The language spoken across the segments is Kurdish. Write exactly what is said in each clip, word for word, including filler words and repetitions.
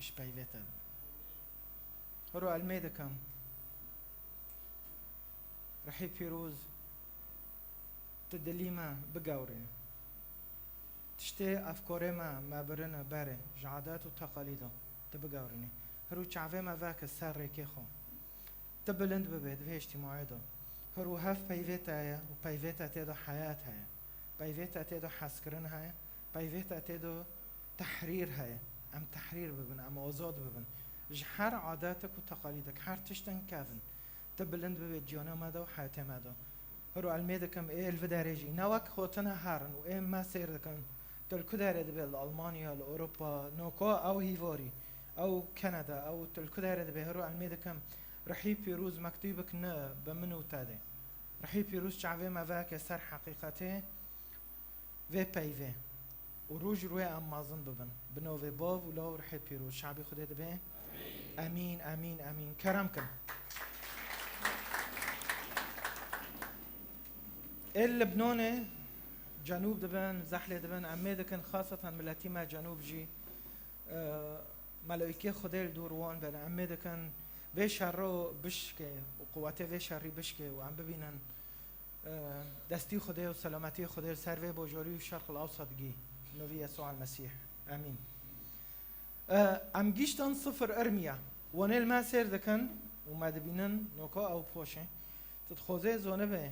ji peyvê te dibe. Hiro elmê dikim. Rihî pîroz tu dilî me bigewrîne. Tiştê efkorê me, me birine berê, ji adet û teqalîda tu bigewrîne. Hiro çavê me veke ser rêkê xwe. Tu bilind bibe di vê îctîmaê de. Hiro hev peyvê te ye û peyvê te tê de heyat heye. Peyvê te tê de hezkirin heye. Peyvê te tê de tehrîr heye. Em tehrîr bibin, em azad bibin. Ji her adetek û teqalîdek, her tiştin kevin. Tu bilind bibe ciyana me de û heyatê me de. Hiro elmê dikim, ê li vê derê jî ne wek hotine herin û ê me sêr dikin. Tu li ku derê dibe, li Almanya, li Ewropa, noko ew hîvarî, ew Kanada, ew tu li ku derê dibe, hiro elmê dikim, rihî pîroz mektûbik ne bi min û te de. Rihî pîroz çavê me veke ser heqîqetê vê peyvê û roj rûyê em mezin bibin. Bi novê Bav û Law û Rihê Pîroz. Şabî Xwedê dibê. Emîn, emîn, emîn. Kerem kin. Ê Libnanê cenûb dibin, zehlê dibin, em mê dikin, xaseten miletî me cenûb jî, e, meleîkê Xwedê li dûr wan be, em mê dikin, vê şerro bişke û quwetê vê şerrî bişke û em bibînin, e, destî Xwedê û selametiyê Xwedê li ser vê bojorî û Şerq el Ewsat gî. Novî Yesûa el Mesîh. Emîn. E, em gîştin sifir Irmiya. Wanê li me sêr dikin û me dibînin, noka ew poşê. Tu dixwazê zonibe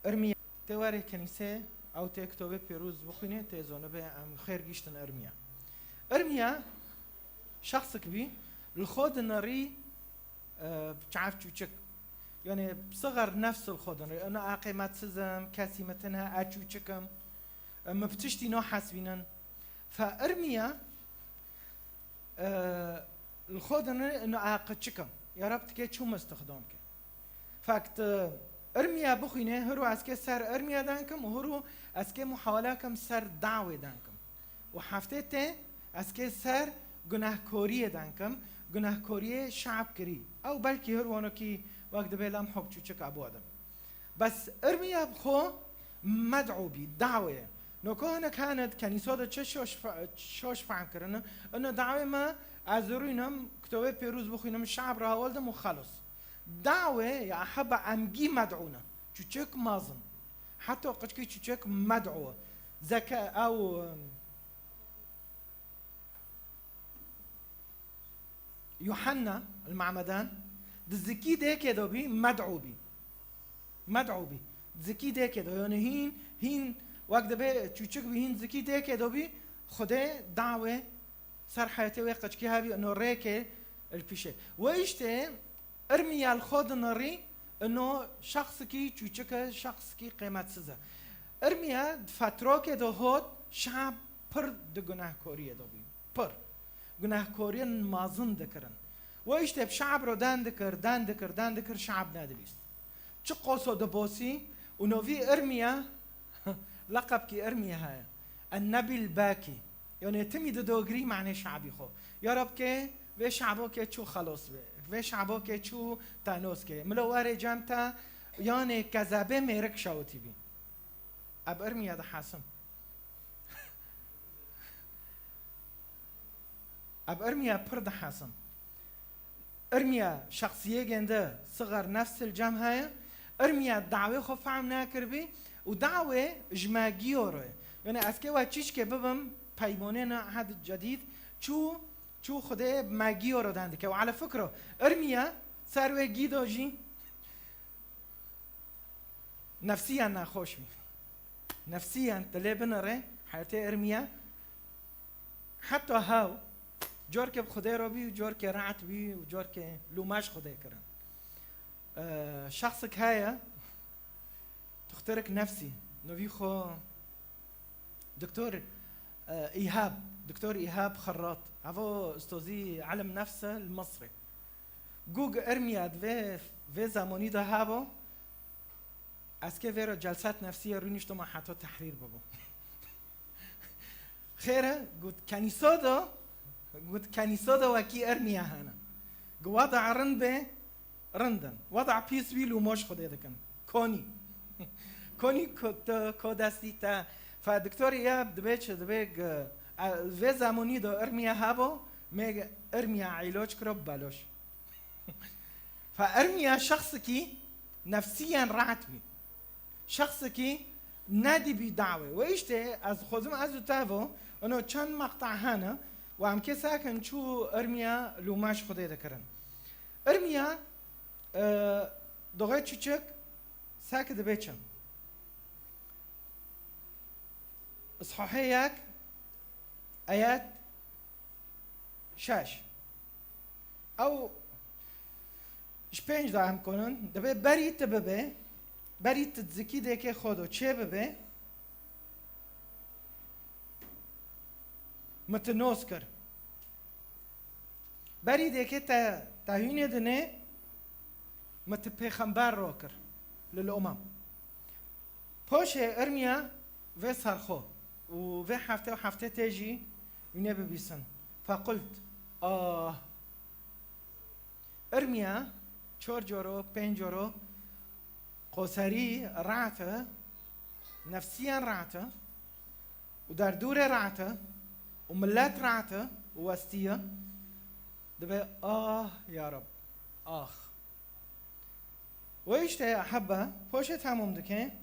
Irmiya tê were kenîsê, ew tê kitobê pêroz bixwîne, tê zonibe em xêr gîştin Irmiya. Irmiya şexsik bî, li xwe dinirî, e, çav çûçik. Yani sigar nefs li xwe dinirî. Ina aqê me siz im, kesî me tine, ez çûçik im. E, min bi tiştî nahesibînin. Fe Irmiya, e, li xwe dinirî, ina aqê çik im. Ya Rab, tikê çû min îstixdam ke. Fek tu Irmiya bixwîne, hiro ez kê ser Irmiya dan kim û hiro ez kê muhawela kim ser dawê dan kim. Û heftê tê ez kê ser gunehkoriyê dan kim, gunehkoriyê şe'b kirî. Ew belkî hiro wanokî wek dibê lam hok çûçik abo adim. Bes Irmiya bi xwe med'û bî, dawê ye. Noka hinek hene di kenîsa de çi şoş fe-, şoş fehm kirine, ino dawê me ez rûnim, kitobê pêroz bixwînim, şe'b re hewal dim û xelos. Dawê ya heba em gî med'û ne. Çûçik mezin. Heta qiçkî çûçik med'û. Zeke-, ew, Yuhanna el-Ma'medan di zikî dêkê de bî, med'û bî. Med'û bî. Zikî dêkê de, yani hîn, hîn wek dibe çûçik bî, hîn zikî dêkê de bî, Xwedê dawê ser heyetê wê qiçkî hebî, ino rêkê li pîşê. Wê îştê Irmiya li xwe dinirî, ino şexsikî çûçik e, şexsikî qîmetsiz e. Irmiya di fetrokê de hot, şe'b pir di gunehkoriyê de bî. Pir. Gunehkoriyên mezin dikirin. Wê îştê bi şe'b re den dikir, den dikir, den dikir, şe'b nedibîst. Çi qoso dibosî û novî Irmiya, leqebkî Irmiya heye. En-Nebî el-Bakî. Yanê timî di dogirî manê şe'bî xwe. Ya Rab kê vê şe'bo kê çû xelos be. Vê şe'bo kê çû tenos kê. Milo were cem te yanê kezebê mêrik şewitî bî. Eb Irmiya dihesin. Eb Irmiya pir dihesin. Irmiya şexsiyê gende sigar nefsil cem heye. Irmiya dawê xwe fehm nekiribî û dawê ji me giyo re. Yani ez kê we çîçkê bibim peymonê ne ehd cedîd çû, çû Xwedê me giyo re den dike. Û ala fikro, Irmiya ser wê gî de jî nefsiyan nexweş bî. Nefsiyan tu lê binere, heyetê Irmiya, heta hew, corke bi Xwedê re bî û corke re'et bî û corke lûmeş Xwedê kirin. Ee, şexsik heye, doktorik nefsî, novî xwe Doktor, e, Îhab, Doktor Îhab Xerrat, evo ustazî elm nefs e li Misrê. Gog Irmiya di vê, vê zemanî de hebû, ez kê vê re celset nefsî ye rûniştoma heta tehrîr bibû. Xêr e, got, kenîsa de, got, kenîsa de wekî Irmiya hene. Got, wada rind be, rind in. Wada pîs bî, lûmoş Xwedê dikin. Konî. Konî ko-, te, ko destî te. Fe doktorî ye, dibê çi, dibê g-, e, vê zemanî de Irmiya hebû, Mê Irmiya îloç kiro bi beloş. Fe Irmiya şexsikî nefsiyen rahat bî. Şexsikî nedîbî dawê. We îşte ez xwezim ez û tevo, ino çend meqta hene, we em kê sakin çû Irmiya lûma ji Xwedê dikirin. Irmiya, e, doxê çûçik, saki dibe çi? Îshahê yek, ayet şeş. Ew ji pênc de em konin. Dibe berî tu bibe, berî tu zikî dêkê xwe do çê bibe, min tu nos kir. Berî dêkê te, te hûnê dinê, min tu pêxember ro kir lil umem. Poşê Irmiya vê serxo û vê hefte û hefte tê jî wînê bibîsin. Feqult, ah. Irmiya çor coro, pênc coro qoserî rahat e, nefsiyen rahat e û derdûrê rahat e û millet rahat e û westiye. Dibe, ah ya Reb, ax. We îşte hebe poşê temûm dike.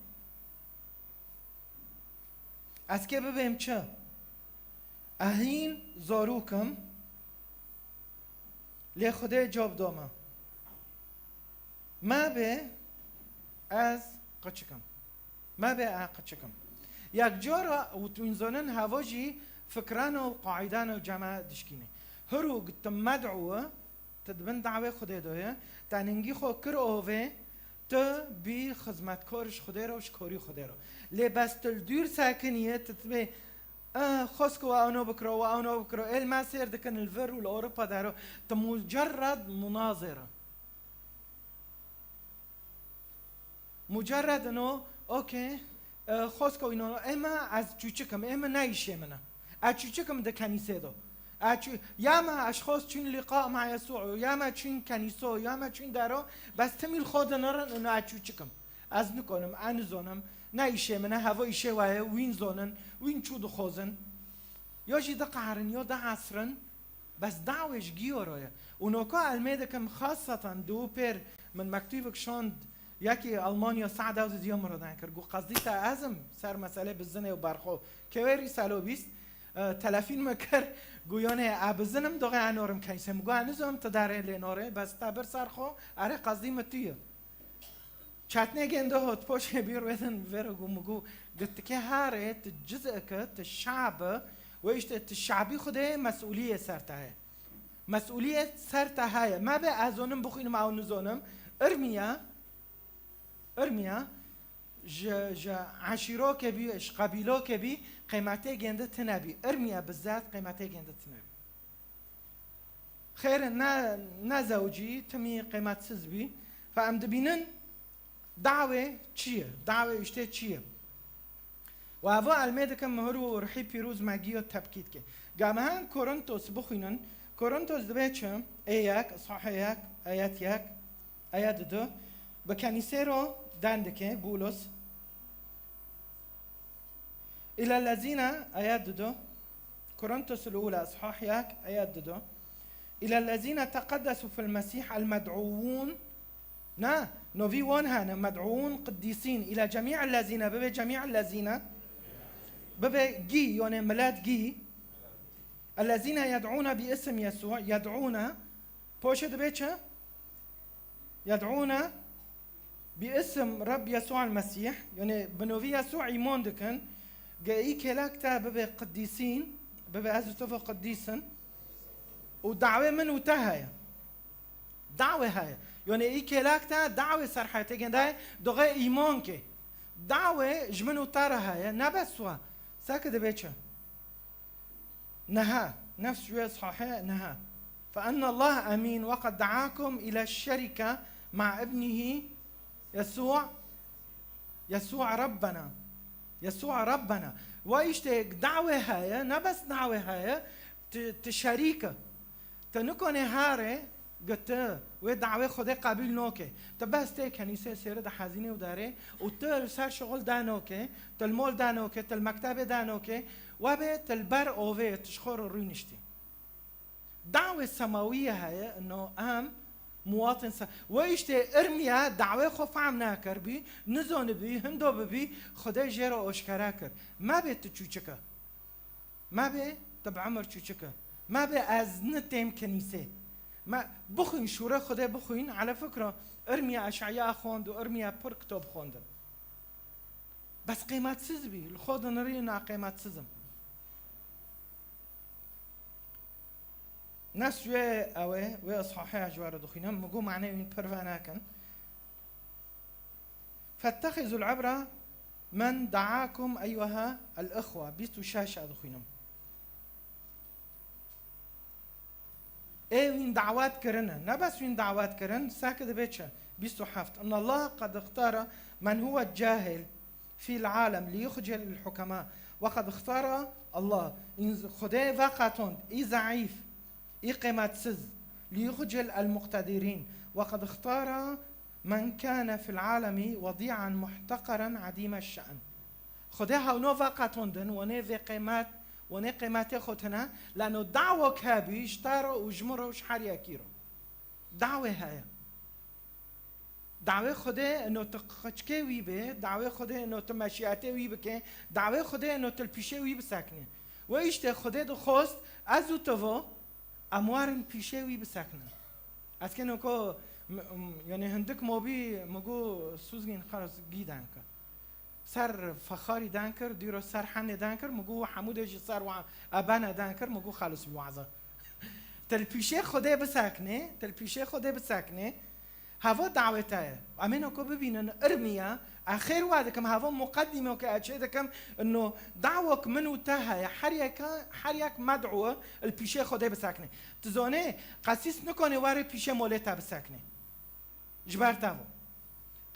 Ez kê bibêm çi? Ehîn zarok im, lê Xwedê cewab da me. Me bê ez qiçik im. Me bê ez qiçik im. Yek cara û tu înzanin heva jî fikrana û qaîdana cema dişkîne. Hiru tu med'û, tu di bin dawê Xwedê de ye, te ningî xwe kir ovê, tu bî xizmetkar ji Xwedê re û ji korî Xwedê re. Lê bes tu li dûr sekiniye, tu dibê, "Eh, xwest ku we ewno bikiro, we ewno bikiro." Ê li me sêr dikin li vir û li Ewropa dero. Tu mucerred munazir e. Mucerred ino, okey, e, xwest ku ino, ê me ez çûçik im, ê me ne îşê min e. Ez çûçik im di kenîsê do. Ez çû-, ya me ez xwest çûn lîqa ma Yesû, ya me çûn kenîso, ya me çûn dero, bes timî li xwe dinirin ino ez çûçik im. Ez nikonim, ez nizonim, ne îşê min e, heva îşê we ye, wîn zonin, wîn çû dixwazin. Yo jî diqeherin, yo diesirin. Bes dawê ji giyo re ye. Û noka elmê dikim, xaseten di û pêr min mektûbek şand, yekî Almanya saet ew didiya min re dan kir. Got, "Qezdî te ez im ser meselê bizinê û berxo." Kewê rîsalo bîst, e, telefîn min kir, got, "Yanê e bizin im, doxê enorim keysê." Min got, "E nizom tu derê lê norê, bes te bir ser xo, erê qezdî min tu ye." Çetnê gênde hot poşê bîr wêdin vêro gu min gu, gitike herê, tu ciz'eke, tu şabi, we işte tu şabî Xwedê mes'uliyê ser te heye. Mes'uliyê ser te heye. Me be ez zonim bixwînim ew nizonim. Irmiya, irmiya, ji, ji eşîrokê bî, ji qebîlokê bî, qîmetê gênde tine bî. Irmiya bizat qîmetê gênde tine bî. Xêr e, ne, ne zewcî, timî qîmetsiz bî. Fe em dibînin dawê çi ye? Dawê îştê çi ye? Û evo elmê dikim mihir û ruhî pîroz me giyo tepkî dike. Ga me hin Korintos bixwînin, Korintos dibe çi? Ê yek, sahê yek, ayet yek, ayet du. Bi kenîsê ro den dike, Bûlos. إلى الذين، ayet dudu. Korintos الأولى, إصحاح yek, ayet dudu. إلى الذين تقدسوا في المسيح المدعوون. Na, novî wan hene, مدعوون قديسين. إلى جميع الذين, bibe جميع الذين. Bibe gî, yani milet gî. الذين يدعون باسم يسوع, يدعون. Poşê dibe çi? يدعون باسم رب يسوع المسيح, yani bi novî Yesû îman dikin, ge î kêlek te bibe qidîsîn, bibe ez û tu ve qidîsin, û dawê min û te heye. Dawê heye. Yani î kêlek te dawê ser heyetê gendaye, doxê îman ke. Dawê ji min û te re heye, ne bes wa. Seke dibe çi? Neha, nefs ji wê sahê neha. فإن الله أمين وقد دعاكم إلى الشركة مع ابنه يسوع، يسوع ربنا، يسوع ربنا. Wa îşte dawê heye, ne bes dawê heye, tu, tu şerîk e. Te nikonê harê, gi ti wê dawê Xwedê qebîl noke. Ti bes tê kenîsê sêri di hezînê û derê û ti li ser şixul danoke, ti li mol danoke, ti li mektebê danoke, we bê ti li ber ovê, ti ji xwe re rûniştî. Dawê semawî heye, ino em muwatin se-, we îştê Irmiya dawê xwe fehm nakir bî, nizanibî, hindo bibî, Xwedê jê re oşkera kir. Mebê tu çûçik e. Mebê tu bi emir çûçik e. Mebê ez nitêm kinîsê. Me, bixwîn şûre Xwedê bixwîn, ele fikra Irmiya Eş'eya xwend û Irmiya pir kitap xwendin. Bes qîmetsiz bî, li xwe dinirî na qîmetsiz im. Nes wê ew ê, wê ishaheya ji we re dixwînim, min got manê wîn pir venekin. فاتخذوا العبرة من دعاكم أيها الإخوة. Bîst û şeş a dixwînim. Ê wîn dawet kirine. Ne bes wîn dawet kirin, seki dibe çi? Bîst û heft. إن الله قد اختار من هو الجاهل في العالم ليخجل الحكماء. وقد اختار الله. Înz-, Xwedê veqetond, î zeîf, î qîmetsiz. ليخجل المقتدرين. وقد اختار من كان في العالم وضيعا محتقرا عديم الشأن. Xwedê hewno veqetondin, wenê vê qîmet, wenê qîmetê xwe tine, leno dawek hebî, ji te re û ji min re û ji her yekî re. Dawê heye. Dawê Xwedê ino tu qeçkê wî bê, dawê Xwedê ino tu meşiyetê wî bike, dawê Xwedê ino tu li pîşê wî biseknî. We îştê Xwedê dixwest, ez û tu vo, em werin pîşê wî biseknin. Ez keno ku, m-, m-, yani hindik mobî, mi got, Suzgîn xelas gî danke. Ser fexarî dan kir, dîro ser henê dan kir, mi got hemû dê jî ser wa ebene dan kir, mi got xelis wî waza. Til pîşê Xwedê biseknê, til pîşê Xwedê biseknê. Heva dawê te ye. Em ê noko bibînin, irmiye, e xêr we dikim, heva muqedîme ke e çê dikim, ino dawek min û te heye, her yeka, her yek med'u li pîşê Xwedê biseknê. Tu zonê, qesîs nikonê were pîşê molê te biseknê. Ji ber te vo.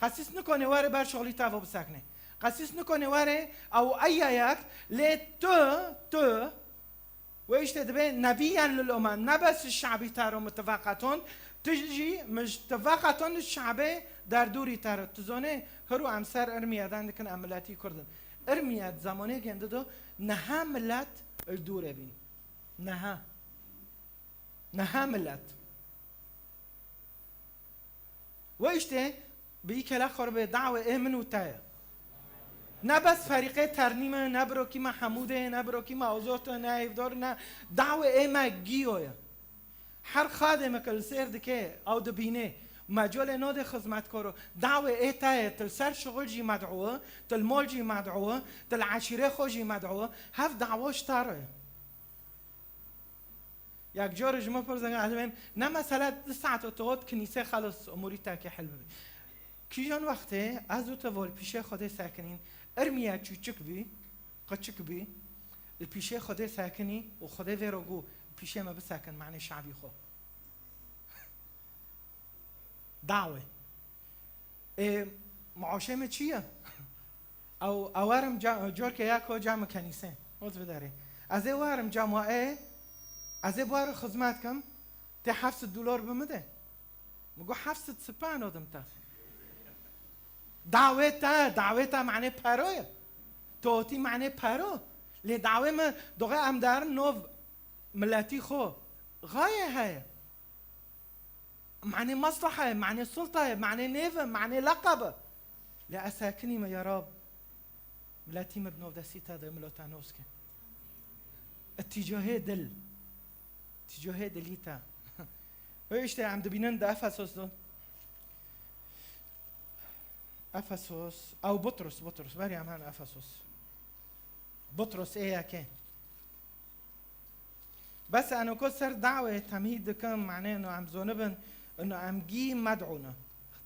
Qesîs nikonê were ber şolî te vo biseknê. Qesîs nikonê were ew eyeyek lê tu, tu, we îşte dibe nebiyen lil umen, ne bes şabî te ro min tu veqetond, tu jî min ji tu veqetond şabê derdûrî te ro. Tu zonê, hiru em ser irmiye dan dikin, em miletî Kurd in. Irmiye di zamanê gêndi do, neha milet li dûrê bîn. Neha. Neha milet. We îşte bi î kela xwe re bê dawê ê min û te ye. Ne bes ferîqê ternîm e, ne birokî me Hemûdê ye, ne birokî me Ozot e, ne Hêvdor, ne dawê ê me Giyo ye. Her xadê me ke li sêr dike, ew dibîne. Me colê nodê xizmetkaro. Dawê ê te ye, til ser şixul jî med'u, til mol jî med'u, til eşîrê xwe jî med'u. Hev dawo ji te re ye. Yek car ji min pirsî, ez dibêm, ne mesele du saet û tu got kinîse xelas umûrî te ke hel bibî. Kîjan wextê ez û tu vol pîşê Xwedê sekinîn, irmiye çûçik bî, qiçik bî, li pîşê Xwedê sekinî û Xwedê vê ro got, pîşê me bisekin, manê şabî xwe. Dawê. Ê, maaşê min çi ye? Ew, ew werim ca-, corke ya ko cami kenîse. Oz bidarê. Ez ê werim cama ê, ez ê bari xizmet kim, tê heft sed dolar bi min de. Min got, "Heft sed sipano dim te." Dawê te, dawê te manê pero ye. Totî manê pero. Lê dawê min doxe em derin nov miletî xo. Xaye heye. Manê maslaha ye, manê sulta ye, manê nêv e, manê leqeb e. Lê ez sekinî me, ya Rab, miletî me di nov destî te de, milota noske. Îtîcahê dil. Îtîcahê dilî te. Wê îşte em dibînin di Efesos de. Efesos, ew Butrus, Butrus, berî em hen Efesos. Butrus ê yekê. Bes eno ko ser dawê temhîd dikim, manê ino em zonibin, ino em gî med'û ne.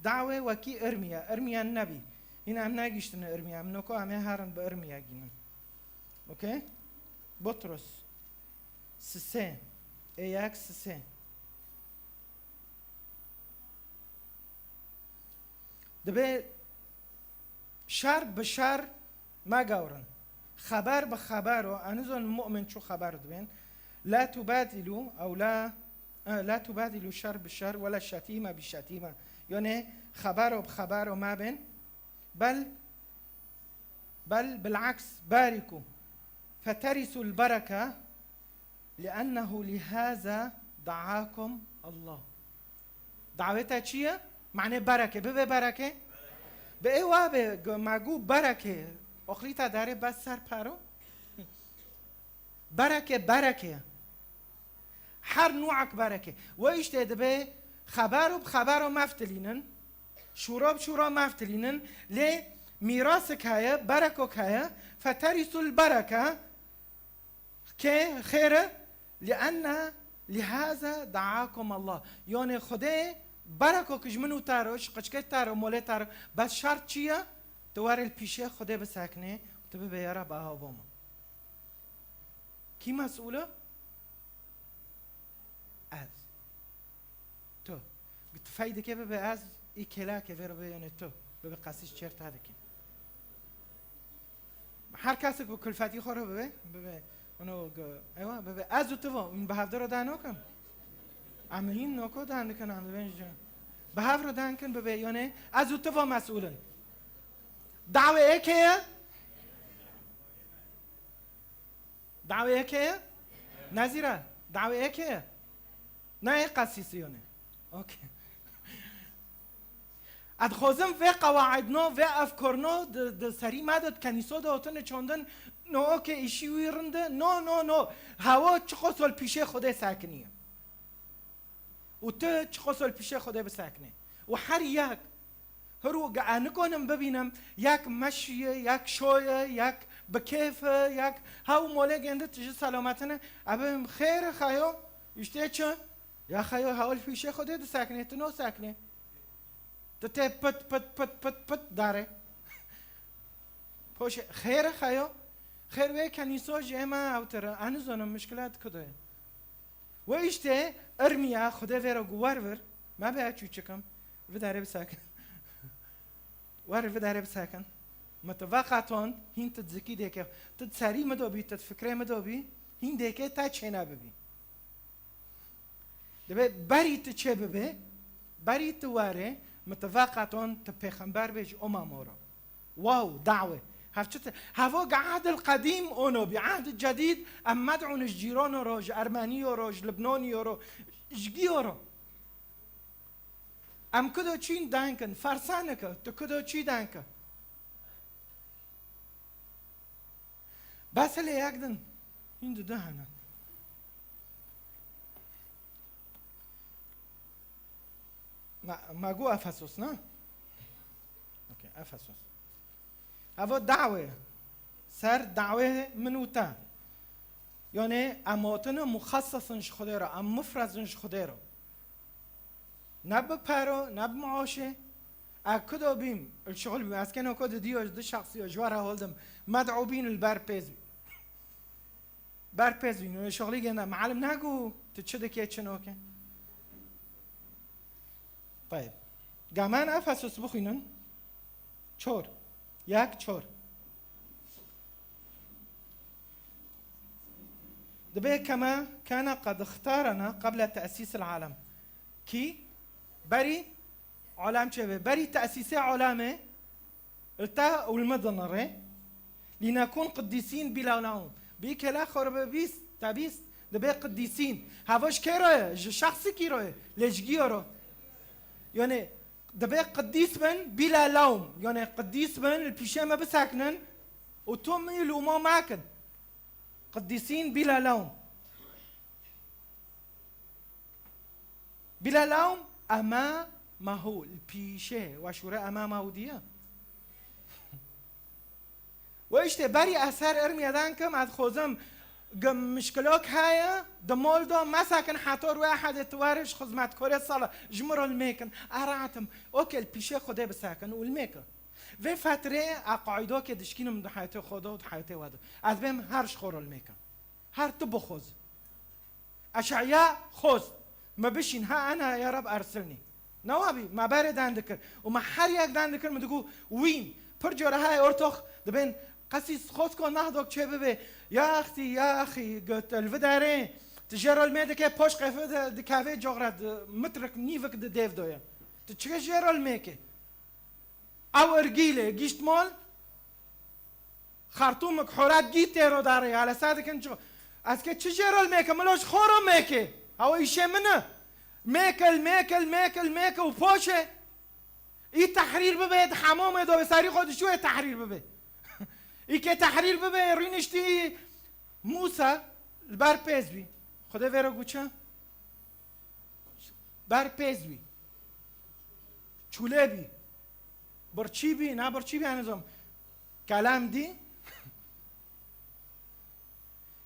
Dawê wekî irmiye, irmiye nebî. Hîn em negîştine irmiye, em noko em ê herin bi irmiye gînin. Okey? Butrus. Sisê. Ê yek sisê. Dibê şer bi şer megewrin. Xeber bi xeber o, enizon mu'min çu xeber dibên. La tubadilu, ew la, e, la tubadilu şer bi şer, wela şetîme bi şetîme. Yone xebero bi xebero mabên. Bel, bel bil'aks bariku. Feterisul bereke, li'ennehu lihaza Da'akum Allah. Dawê te çi ye? Manê bereke. Bibe bereke? Bi ê wa be, gu-, me gu bereke. Oxrî te darê bes ser pero? Bereke, bereke. Her nûek bereke. We îştê dibe xeber û bi xebero meftilînin. Şûro bi şûro meftilînin. Lê mîrasik heye, berekok heye. Feterisul bereke. Kê xêr e? Li enne li haza da'akum Allah. Yanê Xwedê bereko ki ji min û te re, ji qiçkê te re, molê te re, bes şert çi ye? Tu were li pîşê Xwedê biseknê û tu bibê ya Reb ava bo min. Kî mesûl e? Ez. Tu. Tifey dike bibe ez, î kêlakê vê re bê yanê tu. Bibe qesî ji çêr te dike. Her kesek bi kulfetî xwe re bibe, bibe, ono, g-, ewa, bibe, ez û tu va, hûn bi hevdiro de nokin. Em hîn noko de dikin, em dibên ji. Bi hev re de kin bibe, yanê, ez û tu va mesûl in. Dawê ê kê ye? Dawê ê kê ye? Nezîre, dawê ê kê ye? Ne ê qesîsiyonê. Okey. Ez dixwazim vê qewaidno, vê efkorno di, di serî me de, di kenîso de hotine çandin, no, okey, îşî wî rind e, no, no, no. Hewa çiqo sol pîşê Xwedê sekiniye. Û tu çiqo sol pîşê Xwedê biseknê. Û her yek, hir û ge-, ez nikonim bibînim, yek meşiye, yek şoye, yek bi kêf e, yek hew molê gêndi tu ji selametine, ez bibim xêr e xeyo, îştê çi? Ya xeyo, hewl pîşê Xwedê diseknê, tu noseknê. Tu tê pit, pit, pit, pit, pit darê. Poşê, xêr e xeyo? Xêr wê kenîso jê me ewtir e. Ez nizanim mişkilat kudo ye. We îştê, irmiya, Xwedê vê re gu wer vir, me be çûçikim, vidarê bisekin. Wer vidarê bisekin. Me tu veqetand, hîn tu zikî dêke. Tu serî min do bî, tu fikrê min do bî, hîn dêke te çêne bibî. Dibe berî tu çê bibe, berî tu were, min tu veqeton, tu pêxember bê ji omamo re. Wow, dawê. Hev çi te-, hevo ge ehdil qedîm ono bî, ehdil cedîd, em med'ûn ji cîrano re, ji ermeniyo re, ji libnoniyo re, ji giyo re. Em kudo çîn denkin, fersanike, tu kudo çî denke. Bes lê yek din. Hîn di du hene. Ma, ma gu Efesos, ne? Okey, Efesos. Evo dawê. Ser dawê min û te. Yani em hotine muxassesin ji Xwedê re, em mufrezin ji Xwedê re. Ne bi pero, ne bi maaşê. Ez kudo bîm, li şixul bîm. Ez keno ku di diyo, di şexsiyo, ji we re hol dim. Med'û bîn li ber pêz bî. Ber pêz bîn. Wê şixulî gêne. Mealim negot, tu çi dikê, çi noke? Tayeb. Ga me Efesus bixwînin. Çor. Yek çor. Dibe kema kana qed ixtarana qebla te'sîs el alem. Kî? Berî alem çêbe. Berî te'sîsê alemê li te û li me dinirê. Lînekûn qidîsîn bîla lawm. Bî kela xwe re bibîst, te bîst. Dibe qidîsîn. Heva ji kê re ye? Ji şexsikî re ye. Lê ji giyo re. Yani, Dibe qidîs bin bîla lawm. Yani qidîs bin, li pîşê me bisekinin û tu min lûma mekin. Qidîsîn bîla lawm. Bîla lawm, emamahu, li pîşê, we şûre emamahu diye. We îşte berî ez ser irmiye dan kim, ez dixwazim, ge mişkilok heye, di mol de mesekin heta rû ehedê tu were ji xizmetkorê sala, ji min re li mêkin. Ez rahat im. Okey, li pîşê Xwedê bisekin û li mêkin. Vê fetrê ez qaîdokê dişkînim di heyetê xwe de û di heyetê we de. Ez bêm her ji xwe re li mêkin. Her tu bixwaz. Eşeya xwest, me bişîn, ha ena ya Reb ersilnî. Newa bî, me berê dan dikir. Û me her yek dan dikir, min digot, wîn. Pir cure hay ortox dibên, qesî xwest ko nahdok çê bibe. Ya axtî, ya axî, got, li vidarê, tu jê re li mê dike, poş qefe de, dikeve coxra, di mitrik, nîvik di dêv doye. Tu çike jê re li mêke? Ew irgîlê gîşt mal, Xartûmik, Horat gî têro darê, ya lesa dikin çi? Ez ke çi jê re mêke, milo ji xo re mêke. Ew îşê min e. Mêkil, mêkil, mêkil, mêkil û poşe. Î tehrîr bibe, di hemamê de wê serî xwe dişûyê tehrîr bibe. Î ke tehrîr bibe, rûniştî Mûsa li ber pêz bî. Xwedê vê re got çi? Ber pêz bî. Çûlê bî. Birçî bî, na birçî bî, ez nizam. Kelem dî.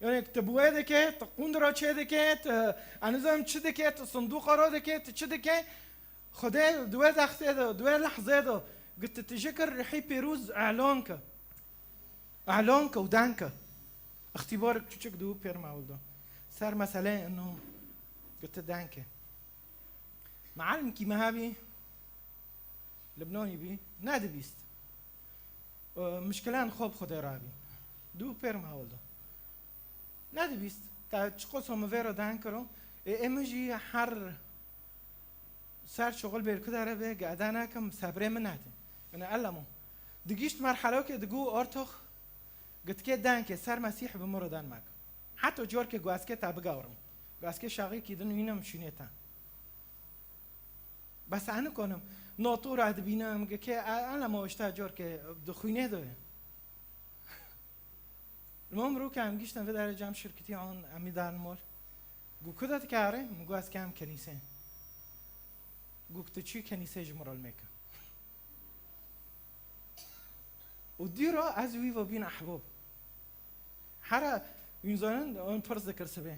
Yani tu bi wê dike, tu qundra çê dike, tu, ez nizam çi dike, tu sindoqa re dike, tu çi dike. Xwedê di wê dextê de, di wê lehzê de, got tu tije kir, Rihî Pîroz elan ke. Elan ke û den ke. Îxtîbarek çûçik di wî pêr mewil de. Ser meseleyê ino, got tu den ke. Mealimkî me hebî, Libnanî bî, nedibîst. E, mişkilan xwe bi Xwedê rabî. Di wî pêr mewil de. Nedibîst. Te çiqas min vê re den kiro. Ê, ê min jî her ser şoxil bêr ku dere bê, ge eda nakim, sebrê min nete. Yani ellemo. Digîşt merhelokê digo ortox, gitkê denkê ser Mesîh bi min re den mek. Heta corkê guazkê te bigewrim. Guazkê şaxîkî din wînim şûnê te. Bes ez nikonim. Notura dibînim, ge ke, e, ellemo işte corkê di xwînê de ye. Li Mamrûka em giştin vê derê cem şirketî an em î dan mol. Gu ku de dikare, min gu ez kem kenîsê. Gu tu çi kenîsê ji min re lmêke. Û dîro ez wî ve bîn ehbab. Hera wîn zanin, on pirs dikir sibê.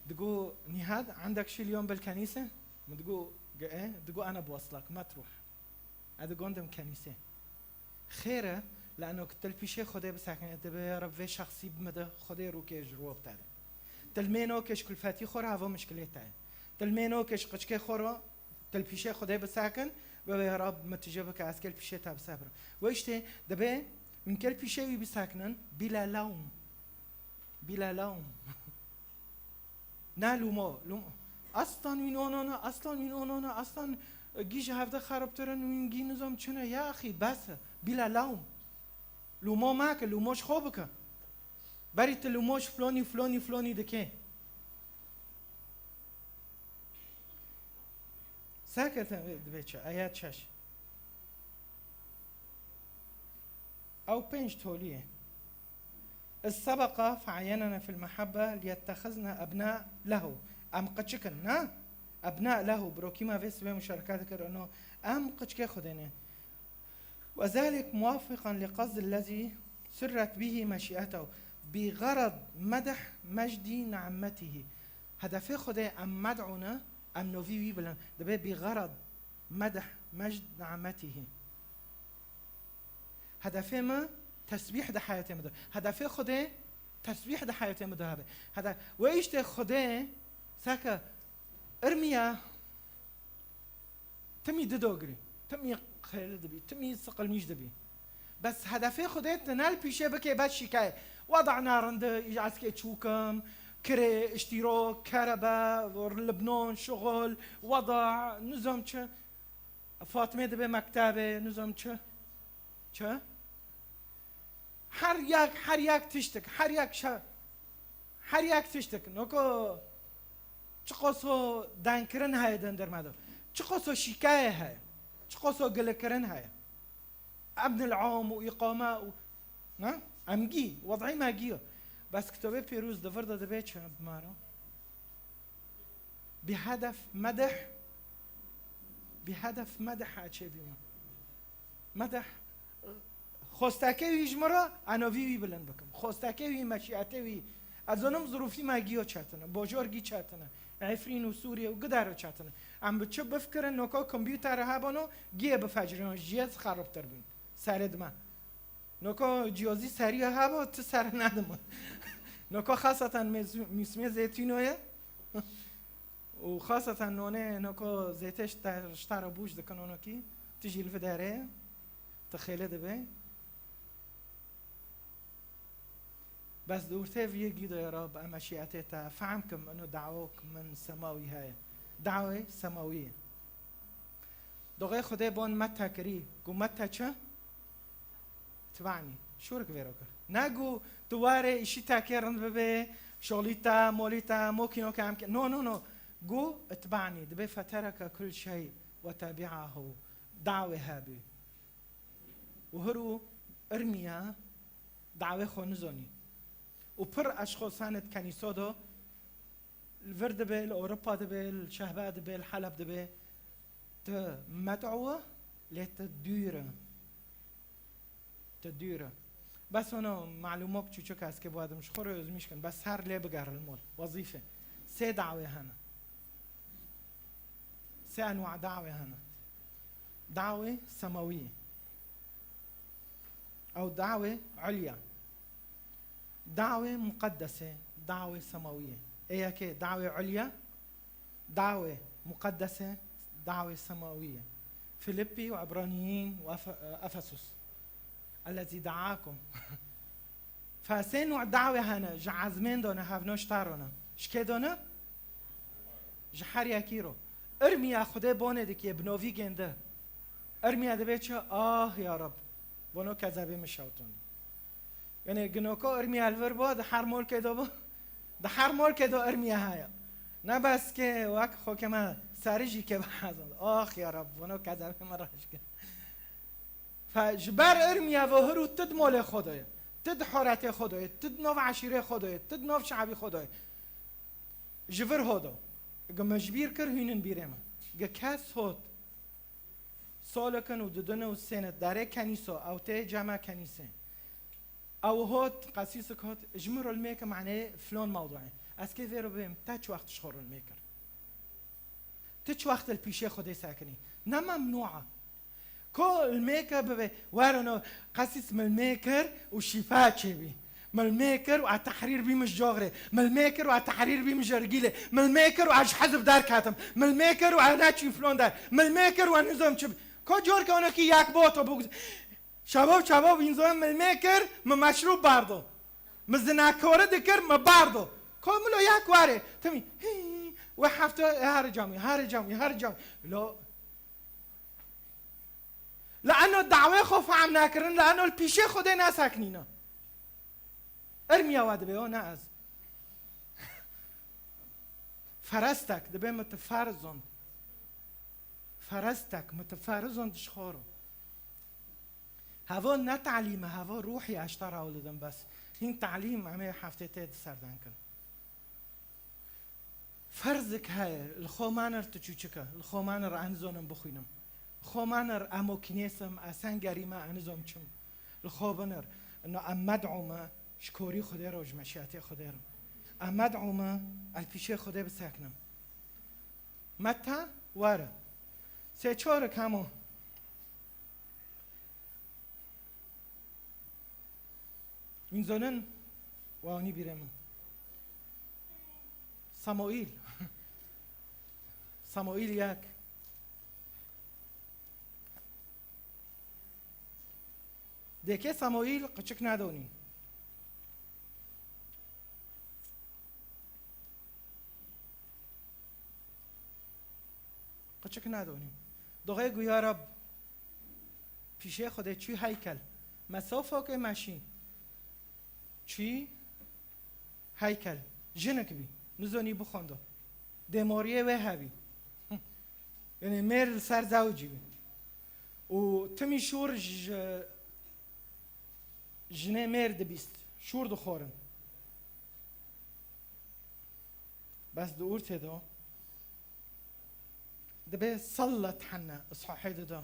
Digo, Nihad, عندك شي اليوم بالكنيسة؟ Min digo, ge e, digo, أنا بوصلك، ما تروح. Ez digondim kenîsê. Xêr e, lano ki til pîşê Xwedê bisekine, dibe ya Reb vê şexsî bi min de, Xwedê rûkê ji rû bite de. Til mêno ke ji kulfetî xwe re hava mişkilê te ye. Til mêno ke ji qiçkê xwe re, til pîşê Xwedê bisekin, ve ya Reb min tije bike, ez kêl pîşê te bisebirim. Ve işte, dibe min kêl pîşê wî bisekinin, bîle lewm. Bîle lewm. Ne lûmo, lûmo. Aslan wîn onona, aslan wîn onona, aslan, e, gî ji hevde xeribtir in, wîn gî nizam çi ne, ya axî, bes e. Bîle lewm. Lûmo meke, lûmo ji xwe bike. Berî tu lûmo ji flonî, flonî, flonî dikê. Serkeftin dibe çi? Ayet şeş. Ew pênc tolî ye. إذ سبق فعايننا في المحبة ليتخذنا أبناء له. Em qiçik in, na? أبناء له. Brokî me vê sibê muşareke dikir, ino em qiçkê Xwedê ne. وذلك موافقا لقصد الذي سرت به مشيئته بغرض مدح مجد نعمته. Hedefê Xwedê em med'û ne, em novî wî bilin. Dibe بغرض مدح مجد نعمته. Hedefê me tesbîh di heyatê me de. Hedefê Xwedê tesbîh di heyatê me de hebe. Hede-, we işte Xwedê seke irmiya timî didogirî, timî xêli dibî, timî siqilmîş dibî. Bes hedefê Xwedê tu ne li pîşê bikê bes şîkayê. Wada narinde, îcaskê çûkim, kirê, iştîrok, kerebe, Libnon, şuxul, wada, nizam çi. Fatmê dibe mektebê, nizam çi. Çi? Her yek, her yek tiştik, her yek şe-, her yek tiştik. Noko çiqoso denkirin heye di hundir me de. Çiqoso şîkayê heye. Çiqoso gilikirin heye. Emn el-am û îqame û, ne? Em gî, wed'î me gî yo. Bes Kitabê Pîroz di vir de dibe çi bi me re? Bi hedef medih, bi hedef medih a çêbî me. Medih, xostekê wî ji min re, ez novî wî bilind bikim. Xostekê wî, meşiyetê wî, ez zonim zirûfî me gî yo çetine, bojor gî çetine, Efrîn û Sûriye û gidaro çetine. Em bi çi bifikirin, noko kompîuter hebano, giyê bifeciriyon, ji yê xeribtir bîn. Serê dime. Noko ciyozî seriya heba, tu ser nedime. Noko xaseten mêz-, mîsmê zeytîno ye. Û xaseten nonê noko zêtê ji te, ji te re bûj dikin onokî, tu jî li vê derê, tu xêle dibe. Bes di ortê vî yê gî de ya Rab, em meşiyetê te fehm kim, ino dawok min semawî heye. Dawê semawî ye. Doxê Xwedê bon mete kirî, gu mete çi? Tibani. Şûrik vêro kir. Ne gu tu warê îşî te kê rind bibe, şolî te, molî te, mokîno ke em ke. No, no, no. Got, "Itba'ni", dibê fetereke kul şey ve tebi'ahu. Dawê hebû. Û hir û irmiya dawê xwe nizonî. Û pir eşxosanê di kenîso de li vir dibe, li Ewropa dibe, li Şehba dibe, li Heleb dibe. Tu med'u, lê tu dûr e. Tu dûr e. Bes ono malûmok çûçik ez kê biwadim ji xwe re özmîş kin. Bes her lê bigere li mol. Wezîfe. Sê dawê hene. Sê enwa dawê hene. Dawê semawî. Ew dawê ulya. Dawê muqeddesê, dawê semawiyê. Ê yekê dawê ulya, dawê muqeddesê, dawê semawiyê. Filippî û Ebraniyîn û Efe-, Efesus. Ellezî daakum. Fesên û dawê hene, ji ezmên done, hevno ji tarone. Ji kê done? Ji her yekî ro. Irmiya Xwedê bonê dikê, bi novî gênde. Irmiya dibe çi? Ah ya Rab. Bono kezebê min şewtandî. Yanî ginoko irmiya li vir bo, di her molkê de bo. Di her molkê de irmiya heye. Ne bes ke wek xokê me serî jî ke bihezin. Ah ya Rab, bono kezebê min raş kir. Fe ji ber irmiya ve hir û ti di molê xwe de ye. Ti di horetê xwe de ye. Ti di nav eşîrê xwe de ye. Ti di nav şehabî xwe de ye. Ji vir ho do. Gi me ji bîr kir hûnin bîrê me. Gi kes hot. Solikin û didin û sênit derê kenîso, ew tê cema kenîsê. Ew hot, qesîsik hot, ji min rol mêke manê flon mewduê. Ez kê vê re bêm, te çi wext ji xwe rol mêkir? Ti çi wext li pîşê Xwedê sekinî? Ne memnû a. Ko li mêke bibe, werin o qesîs min li mêkir û şîfa çêbî. Min li mêkir û a tehrîr bî min ji coxrê. Min li mêkir û a tehrîr bî min ji ergîlê. Min li mêkir û a ji hizb derketim. Min li mêkir û a neçî flon der. Min li mêkir û a nizam çi bi-, ko cor ke onekî yak bo to bû. Şabo, şabo, înzon min li mêkir, min meşrûb bardo. Min zinakori dikir, min bardo. Ko min lo yak ware. Timî, hî, we hefte, e, her camî, her camî, her camî. Lo, Leano dawê xwe fehm nakirin, leano li pîşê Xwedê nasekinîne. Irmiya we dibe, o ne ez. Ferestek dibe miteferizon. Ferestek miteferizon dişxoro. Hevo ne talîm e, hevo ruhî eştara û lidin bes. Hîn talîm em ê heftê tê di serdan kin. Ferzik heye, li xwe manir tu çûçik e, li xwe manir enizonim bixwînim. Xwe manir emo kînêsim, esen gerîme enizom çim. Li xwe binir. Ino em med'û me, ji korî Xwedê re û ji meşiyetê Xwedê re. Em med'û me, el pîşê Xwedê biseknim. Meta, were. Sê çorik hemo. Înzonin, wa onî bîrê min. Samuîl. Samuîl yek. Dêkê Samuîl qiçik nadonî. Qiçik nadonî. Doxê gu ya Rab. Pîşê Xwedê çû heykel. Me sofokê meşî. Çû heykel. Jinik bî. Nizonî bixwendo. Dêmoriyê wê hebî. Yanî mêr li ser zewcî bî. Û timî şûr ji jinê mêr dibîst. Şûr dixwarin. Bes di ortê de dibe sellet henne, sahê dide.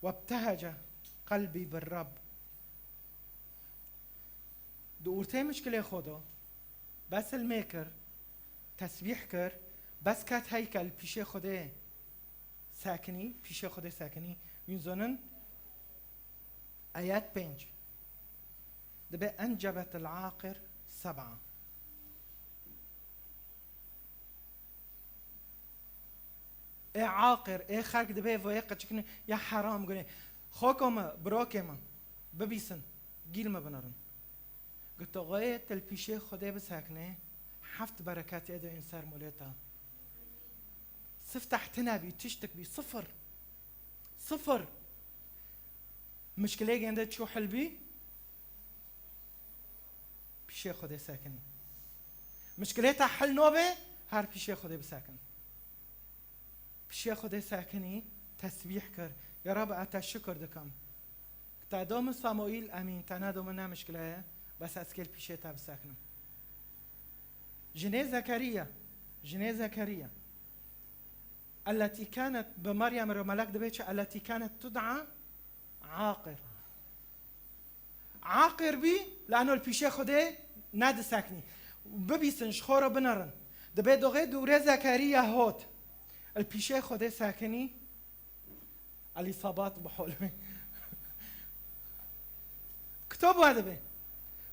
Webtehece qelbî bir Rab. Di ortê mişkilê xwe de, bes ilmê kir, tesbîh kir, bes ket heykel pîşê Xwedê sekinî, pîşê Xwedê sekinî. Wîn zonin, ayet pênc. Dibe encebetil aqir seb'a. Ê aqir, ê xelk dibe voyê qiçikine ya heram gune. Xoko me, birokê me, bibîsin, gîl me binerin. Goto, "Xweyê te li pîşê Xwedê bisekne, heft bereketê de yên ser molê te." Sifteh tine bî, tiştik bî, sifir. Sifir. Mişkilê gende çû hil bî, pîşê Xwedê sekinî. Mişkilê te hil nobe, her pîşê Xwedê bisekin. Xwedê sekinî, tesbîh kir. Ya Rab, ez te şikir dikim. Te do min Samuîl, emîn, te nedo min, ne mişkile ye, bes ez kê li pîşê te bisekinim. Jinê Zekeriya, jinê Zekeriya. Elletî kanet, bi Meryem re melek dibê çi? Elletî kanet tud'a Aqir. Aqir bî, lano li pîşê Xwedê nediseknî. Bibîsin, ji xwe re binerin. Dibê doxê dûrê Zekeriya hot. Li pîşê Xwedê sekinî, Elîsabat bi hol bê. Kitob we dibe.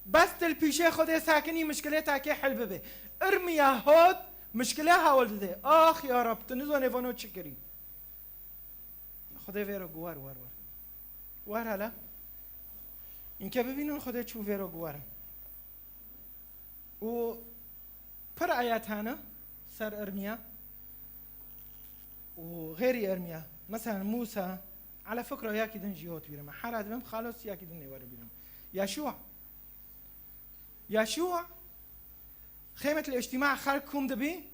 Bes tu li pîşê Xwedê sekinî, mişkilê te kê hel bibe. Irmiya hot, mişkilê hewl dide. Ax ya Rab, tu nizanê vano çi kirî. Xwedê vêro gu wer, wer, wer. Wer hele. Înke bibînin Xwedê çû vêro gu wer. Û pir ayet hene ser irmiya û xêrî irmiya. Mesela Musa, ala fikra yakî din jî hot bîrime. Hera dibim xalos yakî din nêwere bîrime. Yaşû. Yaşû xêmet li îctîma xelk kom dibî,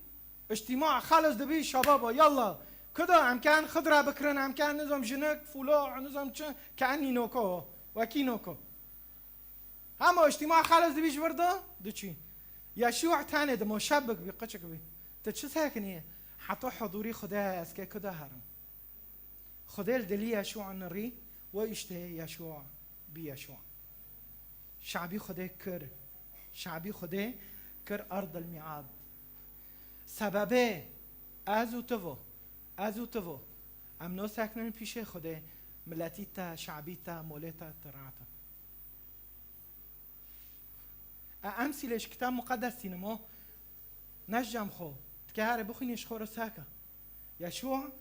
îctîma xalos dibî, şababa, yalla, kuda em kan Xidra bikirin, em kan nizam jinik, fula, nizam çi, ke enî noko, wekî noko. Hema îctîma xeles dibî ji vir de diçî. Yaşû tenê dimo şebik bî, qiçik bî. Tu çi sekinî? Heta hudûrî Xwedê ez kê ku de herim. Xwedê li dilî Yaşû nirî, we îştê Yaşû bî Yaşû. Şabî Xwedê kir. Şabî Xwedê kir erdil mîad. Sebebê ez û tu vo. Ez û tu vo. Em no sekinin pîşê Xwedê, miletî te, şabî te, molê te, tu rahat e. E, em sîlê ji Kitab Muqeddes tînim o. Ne ji cem xwe. Dike here bixwînî ji xwe re seke. Yaşû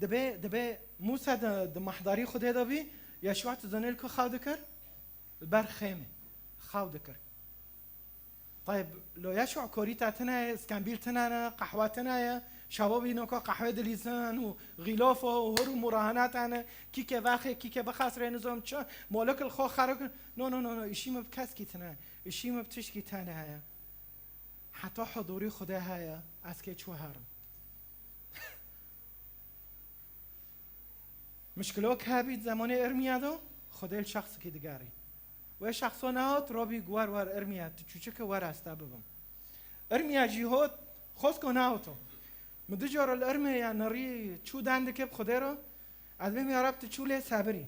dibe, dibe Mûsa di, di mehdarî Xwedê de bî. Yaşû tu zanî li ku xew dikir? Li ber xêmê. Xew dikir. Tayeb, lo Yaşû korîta tine ye, iskembîl tine ne, qehwe tine ye. Şababî noka qehwê dilîzin û xîlofa û hur û murahenat hene. Kîke vexê, kîke bixesrê nizam çi, molik li xwe xerik. No, no, no, no, îşî min bi keskî tine. Îşî min bi tişkî tane heye. Heta hudûrî Xwedê heye, ez kê çû herim. Mişkilok hebî zemanê Irmiya de, Xwedê li şexsikî digerî. Wê şexso nehat, robî guwer wer Irmiya, tu çûçike wer ez te bibim. Irmiya jî hot, xosko nehoto. Min du cara li Irmiya nerî çû dendike bi Xwedê re, ez bêm ya Rab tu çû lê sebirî.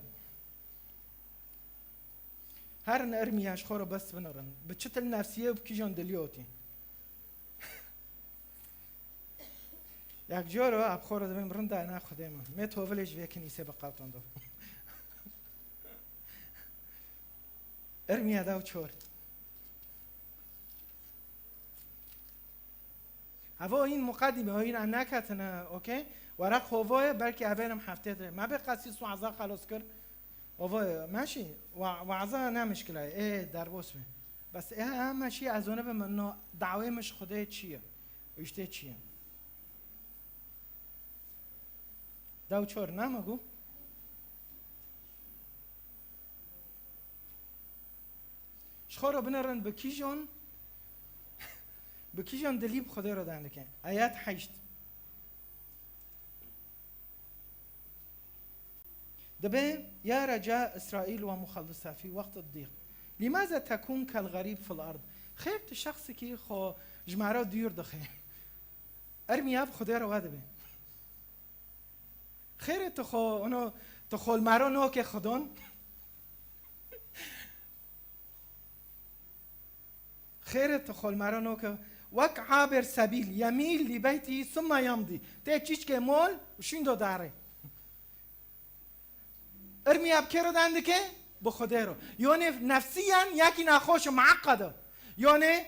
Herin Irmiya ji xwe re bes binirin. Bi çitil nefsiyê û bi kîjan dilî otî. Yek coro, ab xwe re dibêm rinda ne Xwedê min. Mê tovilê ji vê kinîsê bi qewtan do. Irmiya da û çor. Hava oyun muqadime, oyun em neketine, okey? Weraq hovoye, belkî eberim heftê de. Me bê qasî suaza xelos kir. Ovo, meşî, wa-, waza ne mişkile, ê derbos be. Bes ê, ê meşî ez û nibim, no, dawê min ji Xwedê çi ye? Û işte çi ye? Daw çor, ne me gu? Ji xwe re binerin bi kîjon, bi kîjon dilî bi Xwedê re dendike. Ayet heşt. Dibe, ya reca Îsraîl ve muxellisa fî wext dîq. Lîmaze tekûn kel xerîb fil erd. Xêr tu şexsikî xwe ji me re dûr dixe. Ermiya bi Xwedê re we dibe. Xêr e tu xwe, ono, tu xwe li me re noke Xwedon. Xêr e tu xwe li me re noke. Wek abir sebîl, yemîl lî beytî summa yamdî. Tê çîçkê mol û şîndo dare. Irmiya bi kê re dendike? Bi Xwedê re. Yonê nefsiyen yekî nexweş e, mueqqed e. Yonê,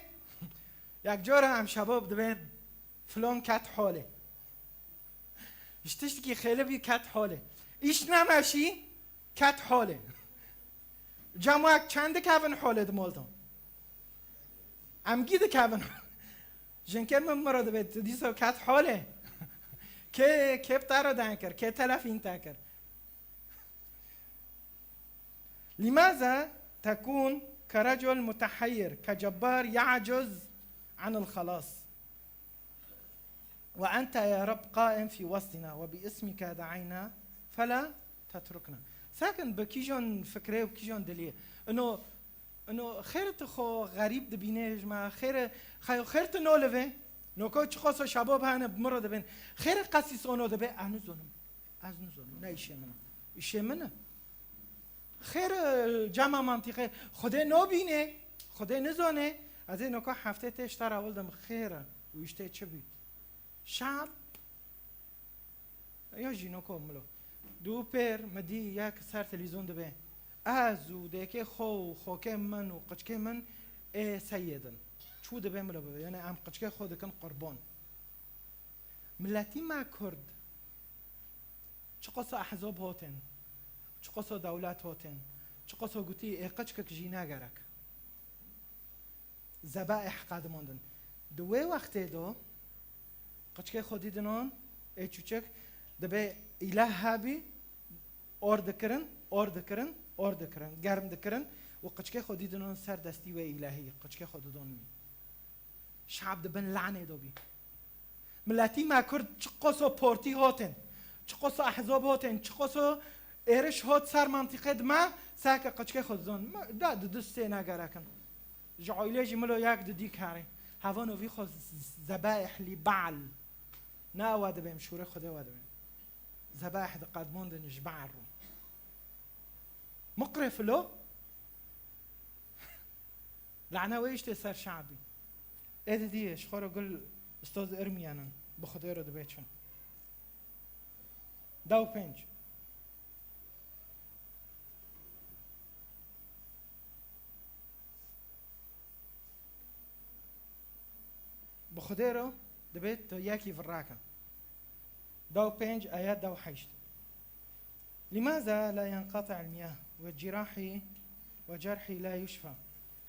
yek cara em şebab dibên, filon ket holê. Ji tiştekî xêlibî ket holê. Îş nemeşî, ket holê. Cem wek çend dikevin holê di moldan? Em gî dikevin. Jinkê min miro dibe, tu dîsa ket holê. Kê, kê bi te re deng kir, kê telefîn te kir? Lîmaze tekûn ke recul muteheyir, ke cebbar ya'cuz anil xelas. وأنت يا رب قائم في وسطنا، وباسمك دعينا فلا تتركنا. Sakin bi kîjan fikrê û kîjan dilê. Ino, ino xêr tu xwe xerîb dibînê ji me, xêr, xeyo xêr tu no li vê. Noko çiqaso şabo bihane bi min re dibên. Xêr qesîs ono dibe, ez nizonim. Ez nizonim. Ne îşê min e. Îşê min e. Xêr, e, cema mantîqê. Xwedê nobînê. Xwedê nizonê. Ez ê noko heftê tê ji te re ewil dim xêr e. Û îştê çi bî? Şab ya jî noko milo. Dû pêr mi dî yek ser televîzyon dibe. Ez û dêkê xwe û xokê min û qiçkê min ê seyê din. Çû dibe milo bibe. Yani em qiçkê xwe dikin qurban. Miletî me Kurd. Çiqaso ehzab hotin. Çiqaso dewlet hotin. Çiqaso gotî ê qiçkik jî ne gerek. Zebaih qedimandin. Di wê wextê de qiçkê xwe dîdinan ê çûçik dibe îlah hebî, or dikirin, or dikirin, or dikirin, germ dikirin û qiçkê xwe dîdinan ser destî wê îlahî, qiçkê xwe didon wî. Şab di bin lanê de bî. Miletî me Kurd çiqaso portî hotin, çiqaso ehzab hotin, çiqaso êriş hot ser mantîqê di me, seke qiçkê xwe dizon. Me, da di du sê negerekin. Ji aîlê jî milo yek di dî kerê. Hevan û vî xwe z-, z-, zebaih lî Baal. Ne ewa dibêm şûrê Xwedê we dibêm. Zebaih di qedmon din ji Baal ro. Muqrê filo. Lane wê îştê ser şabî. Ê didiyê, ji xwe re gul ustaz irmiyanin, bi Xwedê re dibe çi. Da û pênc. Bi Xwedê re dibe tu yekî virake. Da û pênc, ayet da û heşt. لماذا لا ينقطع المياه وجراحي وجرحي لا يشفى؟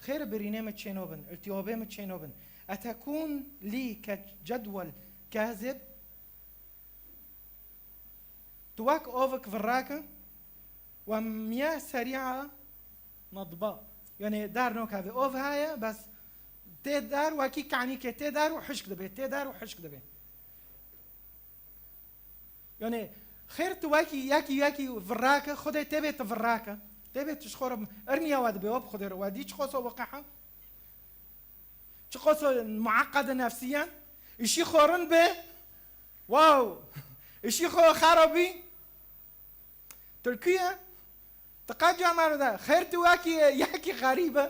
Xêr birînê min çênobin, iltihobê min çênobin. أتكون لي كجدول كاذب؟ Tu wek ovik virake we miya serîa nedba. Yani dar nokeve. Ov heye, bes tê dar wekî kanîkê tê dar û hişk dibe, tê dar û hişk dibe. Yani xêr tu wekî yekî yekî virake, Xwedê tê bê tu virake. Tê bê tu ji xwe re irmiya we dibe, we bi Xwedê re we dî çiqoso weqeha. Çiqoso muaqqede nefsiyen. Îşî xwe rin be. Wow. Îşî xwe xerabî. Tirkiye. Ti qet camêr de xêr tu wekî yekî xerîb e.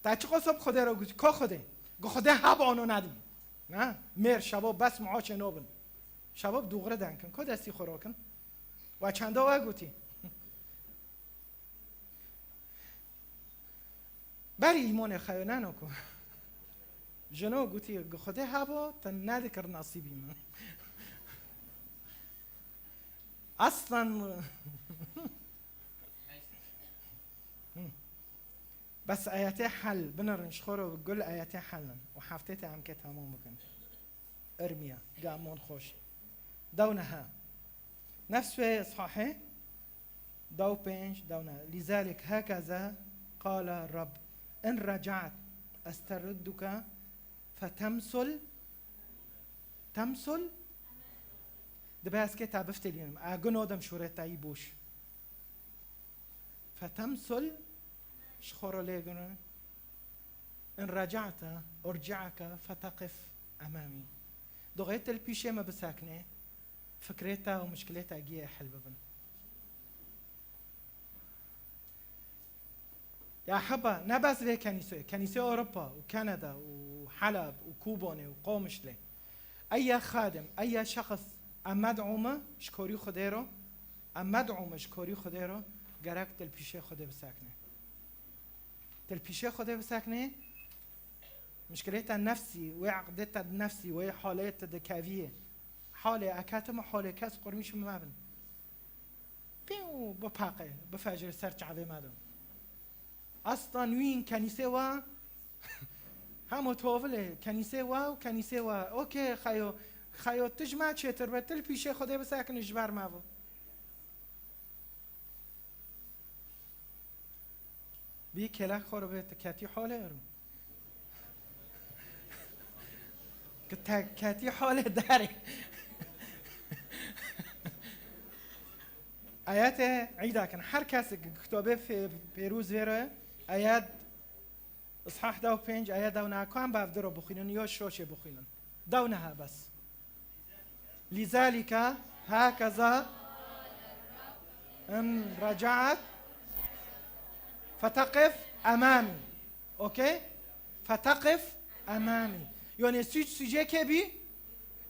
Te çiqo sob Xwedê re got, ko Xwedê? Gu Xwedê heba ono nedibî. Ha? Mêr şebo bes muaçê nobin. Şebo bi dûxre denkin. Ko destî xwe rokin? Wa çenda we gotî? Berî îmonê xeyo neno ku. Jino gotî, gu Xwedê hebo, te nedikir nasîbî min. Aslan. Bes ayetê hel, binerin ji xwe re gul ayetê hel in. Û heftê te em kê temam bikin. Irmiya, gamon xweş. Dewneha. Nefs wê sahê. Dew pênc, dewne. لذلك هكذا قال الرب، إن رجعت أستردك فتمثل، تمثل. Dibe ez kê te biftêlînim. A guno dem şûretayî boş. Fetemsul, ji xwe re lê gune. In reca'te, urci'eke feteqif emamî. Doxê til pîşê me bisekne, fikrê te û mişkilê te giyê hel bibin. Ya heba, ne bes vê kenîsê, kenîsê Ewropa û Kanada û Heleb û Kûbonê û Qomişlê. Eya xadim, eya şexs, em med'û me ji korî Xwedê re, em med'û me ji korî Xwedê re, gerek til pîşê Xwedê bisekne. Til pîşê Xwedê bisekne, mişkilê te nefsî, wê eqdê te nefsî, wê halê te dikeviyê. Halê eketime, halê kes qurmîş mebin. Pîw, bipaqe, bifejre ser çavê me de. Asta nûyîn kenîsê wa, hemo tovile, kenîsê wa û kenîsê wa. Okê, xeyo, xeyo tu ji me çêtir be, tu li pîşê Xwedê bisekine ji ber me bo. Bî kêlek xwe re bê, tu ketî holê ero. Ki te ketî holê derê. Ayetê îda kin. Her kesek kitobê fê-, pêrûz vêre, ayet ishah dew pênc, ayet dew neh, kan bav diro bixwînin, yo şoşê bixwînin. Dew neha bes. لذلك هكذا إن رجعت فتقف أمامي. Okey? فتقف أمامي. Yanî suc sucê kê bî?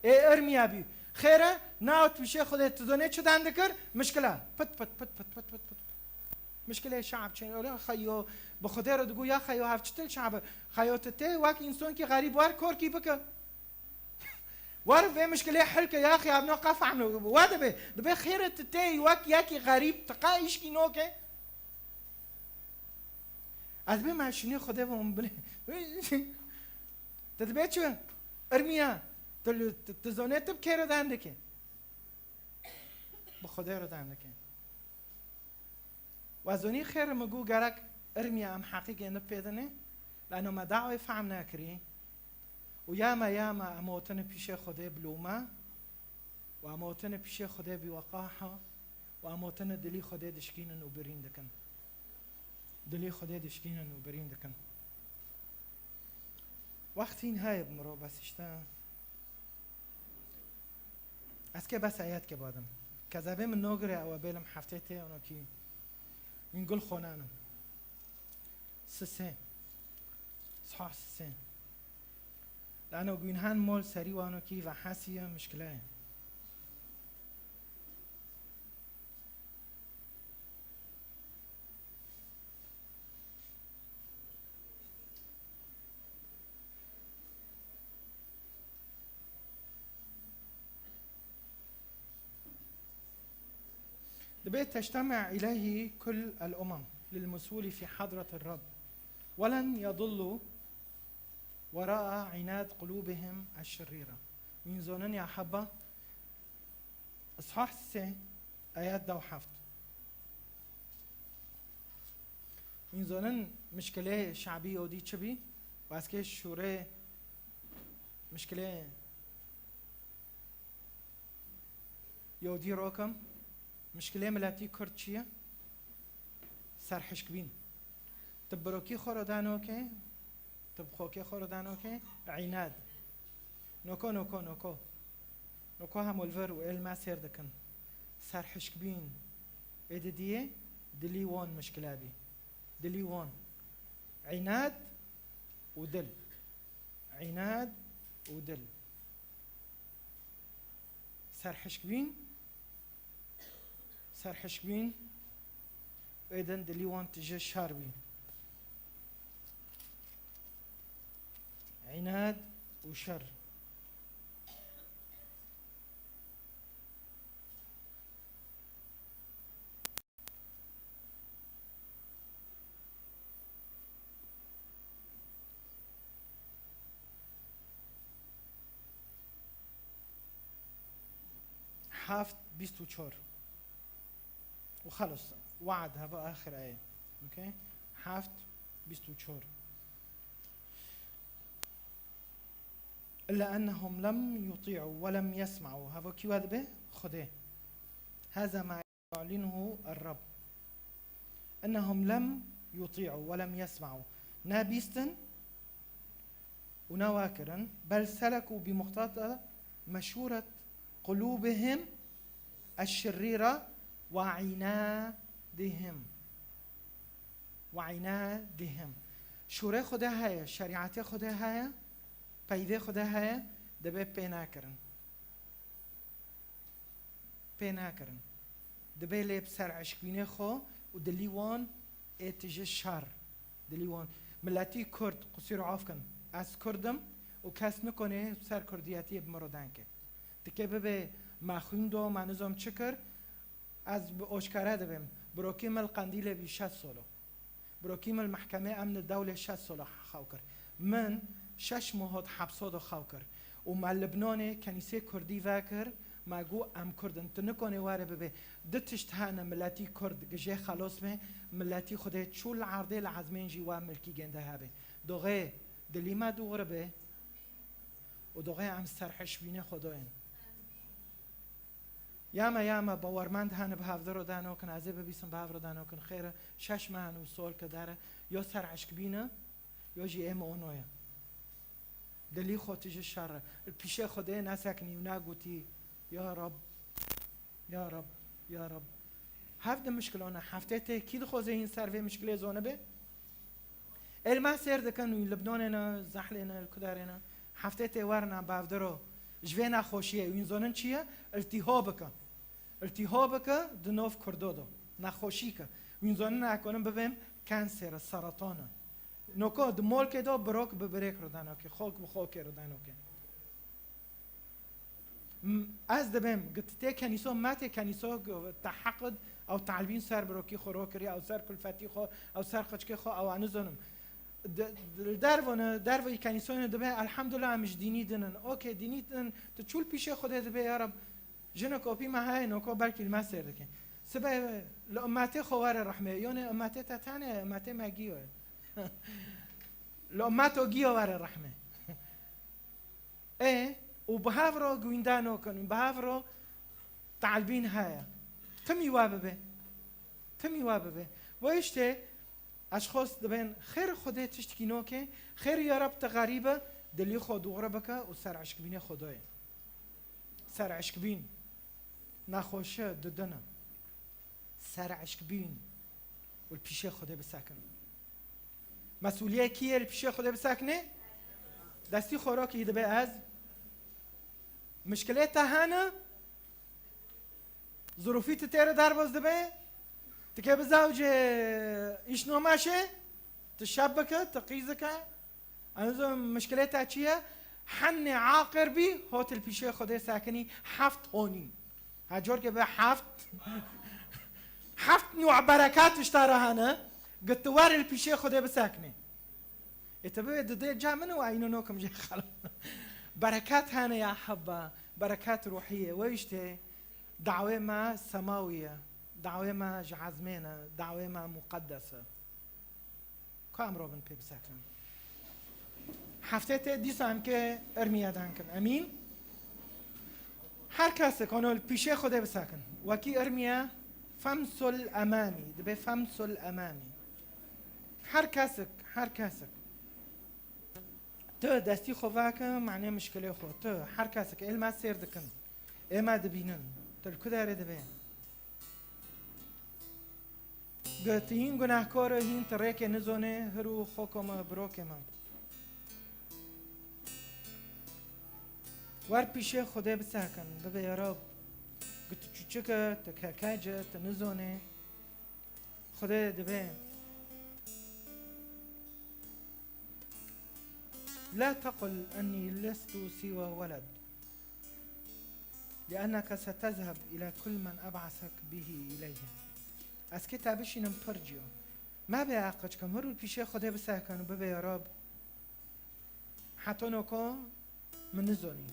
Ê Irmiya bî. Xêre, newt pişê Xwedê tu donê çi dan dikir? Mişkila. Pit, pit, pit. Mişkilê şab çin. Öyle xeyo, bi Xwedê re digo ya xeyo hev çitil şab. Xeyo tu tê wek însonkî xerîb wer korkî bike. Wer vê mişkilê hil ke ya xiyabno qefam lo. Wa dibe. Dibe xêre tu tê wek yekî xerîb, tu qe îşkî noke. Ez bê me şinê Xwedê ve hûn binê. Te dibê çi? Irmiya. Tu, tu, tu zonê tu bi kê re dan dike? Bi Xwedê re dan dike. Wa zonî xêr min got gerek Irmiya em heqîqê ne pêdinê. Lano me dawê fehm nekirî. Û ya me, ya me, em hotine pîşê Xwedê bi lûme. Û em hotine pîşê Xwedê bi weqaha. Û em hotine dilî Xwedê dişkînin û birîn dikin. Dilî Xwedê dişkînin û birîn dikin. Wextîn heye bi mirov bes işte. Ez kê bes ayet ke badim. Kezebê min nogire ew bêlim heftê tê onokî. Min gul xonanim. Sisê. Sah sisê. Lano Günhan mol serî wanokî ve hesiye mişkileye. Dibê تجتمع إليه كل الأمم للمسؤول في حضرة الرب ولن يضلوا وراء عناد قلوبهم الشريرة. Min zonin ya heba. Ishah sê, ayet dew heft. Min zonin mişkilê şabî Yewdî çi bî? Weskê şûrê mişkilê Yewdî rokim. Mişkilê miletî Kurd çi ye? Serhişkbîn. Tu bi rokî xwe re dano ke, tu bi xokê xwe re dano ke, înad. Noko, noko, noko. Noko hemû li vir û êl me sêr dikin. Serhişkbîn. Ê didiyê dilî wan mişkile bî. Dilî wan. Înad û dil. Înad û dil. Serhişkbîn. Serhişkbîn, êdin dilî wan tije şer bî. Înad û şer. Heft bîst û çar. Û xelos. We'd, heva axir ayê. Okey? Heft bîst û çar. إلا أنهم لم يطيعوا ولم يسمعوا. Heva kî wa dibe? Xwedê. هذا ما يعلنه الرب. إنهم لم يطيعوا ولم يسمعوا. Ne bîstin û ne wa kirin. بل سلكوا بمقتضى مشورة قلوبهم الشريرة وعنادهم. وعنادهم. Şûrê Xwedê heye, şerîetê Xwedê heye, peyvê Xwedê heye, dibê pê nekirin. Pê nekirin. Dibê lê bi ser eşkbînê xwe û dilî wan ê tije şer. Dilî wan. Miletî Kurd, qusûr af kin. Ez Kurd im û kes nikone ser Kurdiyetiyê bi min re deng ke. Tikê bibe me xwîndo, me nizam çi kir, ez bi oşkare dibêm. Birokî min li Qendîlê bî şeş solo. Birokî min li mehkemê emni dewlê şeş sola xew kir. Min şeş moh hot hepso de xew kir. Û me Libnanê kenîsê kurdî vekir, me got, em kurd in. Tu nikonê were bibê. Du tişt hene miletî kurd gijê xelos be, miletî Xwedê çû li erdê li ezmên jî we milkî gênde hebe. Doxê dilî me dûr be. Û doxê em serhişbînê Xwedayên. Ya me, ya me, bawermend hene bi hevdiro danokin, ez ê bibîsim bi hevdiro danokin, xêr e, şeş meh hene û sol ke dere, yo serhişkbîn e, yo jî ê me ono ye. Dilî xwe tu ji şer e. Li pîşê Xwedê nesekinî û nagotî, Ya Rab, Ya Rab, ya Rab. Hev di mişkilane, heftê tê kî dixwaze hîn ser vê mişkilê zone be? Ê li me sêr dikin, wî Libnanê ne, Zehlê ne, li kudarê ne. Heftê tê werna bavdiro. Ji vê nexweşiyê, wîn zonin çi ye? Îltîha bike. Îltîha bike di nov Kurdo de. Nexweşî ke. Wîn zonin ekonim bibêm kanser e, seretan e. Noko di molkê de birok bi birêk re danoke, xok bi xokê re danoke. M-, ez dibêm, gi tu tê kenîso, me tê kenîso, gi te heqid, ew talbîn ser birokî xwe ro kiriye, ew ser kulfetî xwe, ew ser qiçkê xwe, ew nizonim. Di, di, li dervone, derveyî kenîsoyê dibê, elhamdulillah, em ji dînî din in. Okey, dînî din, tu çû li pîşê Xwedê dibê, ya Rab, jinik opî me heye, noko belkî li me sêr dike. Sibe li ummetê xwe were rehmê, yonê ummetê te tane, ummetê me giyo ye. Li ummeto giyo were rehmê. Ê, û bi hev re guwînda nokin, û bi hev re talbîn heye. Timî wa bibe. Timî wa bibe. Ve îşte, eşxos dibên, xêr Xwedê tiştkî noke, xêr ya Rab te xerîb e, dilî xwe dûre bike û ser eşkbînê Xwedayê. Ser eşkbîn. Nexweşi didine. Ser eşkbîn. Û li pîşê Xwedê bisekin. Mesûliyê kî ye li pîşê Xwedê bisekine? Destî xorokî dibe ez. Mişkilê te hene? Zirûfî tu têre derbas dibe? Tu ke bi zewcê îş nomeşe? Tu şeb bike, tu qîz dike? Enzo mişkilê te çi ye? Hennê aqir bî, hot li pîşê Xwedê sekinî heft honî. Ha, cor ke be heft. Heft nû berekat ji te re hene, gi tu were li pîşê Xwedê biseknê. Ê te bibê didê ca min û eyno nokim jê xel. Berekat hene ya hebba, berekat ruhî ye. We îşte dawê me semawî ye, dawê me ji ezmên e, dawê me muqeddes e. Ka em robin pê bisekin. Heftê tê dîsa em ke irmiye dankin. Emîn. Her kesek ono li pîşê Xwedê bisekin. Wekî irmiye femsul emamî. Dibe femsul emamî. Her kesek, her kesek. Tu destî xwe veke, manê mişkilê xwe. Tu her kesek ê li me sêr dikin. Ê me dibînin. Tu li ku derê dibe? Gi tu hîn gunehkar e, hîn tu rêkê nizonê, hir û xoko me, birokê me. Wer pîşê Xwedê bisekin, bibê ya Rab, gi tu çûçik e, tu kekec e, tu nizonê. Xwedê dibe. لا تقل أني لست سوى ولد، لأنك ستذهب إلى كل من أبعثك به إليهم. Ez kê te bişînim pir ciyo. Me bê aqil çikim, hir û pîşê Xwedê bisekin û bibê ya Rab. Heta noko min nizonî.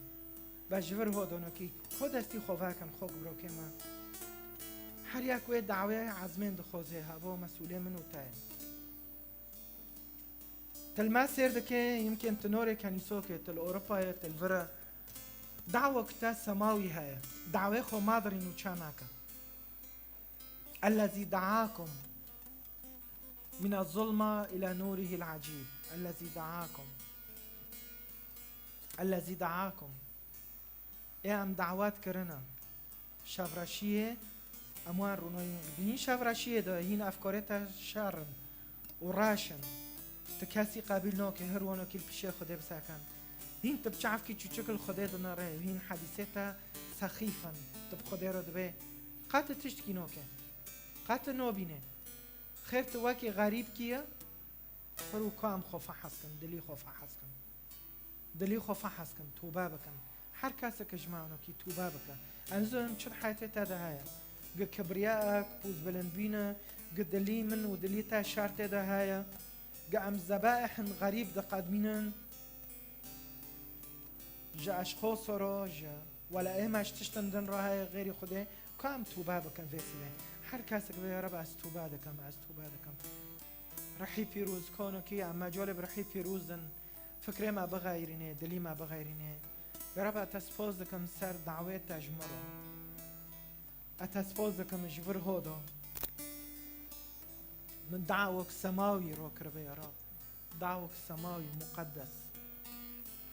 Ve ji vir hodonokî, xwe destî xwe vekin, xwe birokê me. Her yek wê dawê ezmên dixwazê, hebo mesûlê min û te ye. Til me sêr dike, yimkên tu norê kenîsokê, til Ewropayê, til vire. Dawek te semawî heye. Dawê xwe madirîn û çanake. الذي دعاكم من الظلمة إلى نوره العجيب. الذي دعاكم. الذي دعاكم. Ê em dawet kirine. Şevreşiyê em wan rûnayîn. Di hîn şevreşiyê de hîn efkarê te şer in û reş in. Tu kesî qebîl nake, hir wanokî li pîşê Xwedê bisekin. Hîn tu bi çavkî çûçik li Xwedê dinere, hîn hedîsê te sexîf in. Tu bi Xwedê re dibê, qe tu tiştkî nake. Qe tu nobînê. Xêr tu wekî xerîbkî ye, hir û ka em xwe fehes kin, dilî xwe fehes kin. Dilî xwe fehes kin, tobe bikin. Her kesek ji me onokî tobe bike. Ez nizanim çi di heyatê te de heye. Gi kibriyayek, pozbilindbîne, gi dilî min û dilî te şer tê de heye. Gi em zebaihên xerîb diqedmînin. Ji eşxoso re, ji wela ê me ji tiştin din re heye xêrî Xwedê. Ka em tobe bikin vê sibê. Her kesek bê, ya Reb, ez tobe dikim, ez tobe dikim. Rihî pîroz konokî, em mecalê bi rihî pîroz din. Fikrê me bixeyrînê, dilî me bixeyrînê. Ya Rab, ez te spas dikim ser dawê te ji min re. Ez te spas dikim ji vir hodo. Min dawek semawî ro kiribe ya Rab. Dawek semawî muqeddes.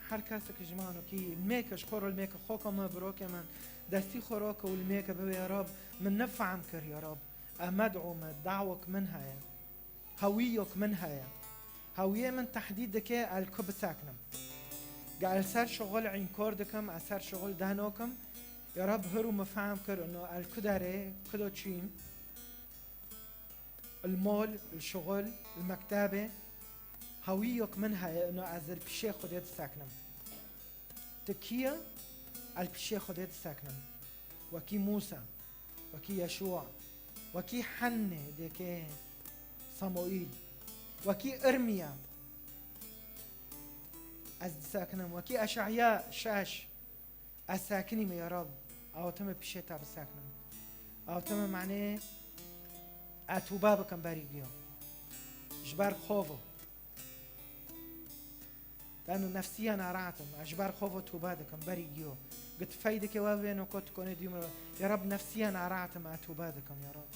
Her kesek ji me anokî mêke ji xwe re li mêke xwe ke me birokê min destî xwe ro ke û li mêke bibe ya Rab. Min nifehm kir ya Rab. Ez med'û me, dawek min heye. Hewîyok min heye. Hewiyê min tehdîd dike el ku biseknim. Ge el ser şixul înkor dikim, ez ser şixul dehnokim. Ya Rab, hir û min fehm kir ino el ku derê, ku do çîm. Li mol, li şixul, li mektebê. Hewîyok min heye ino ez li pişê Xwedê diseknim. Tu kî ye? El pişê Xwedê diseknim. Wekî Mûsa, wekî Yeşûa, wekî Hennê dêkê Samuîl, wekî Irmiya ez disekinim, wekî Eşaya şeş ez sekinîme ya Rab, awtime pişê te bisekinim. Awtime manê ez tûbe bikim berî giyo. Ji ber xwe ve. Leno nefsiya narahatim, ez ji ber xwe ve tûbe dikim, berî giyo. Git fey dike we vê noko tu konê dî min re. Ya Rab, nefsiya narahatim, ez tûbe dikim, ya Rab.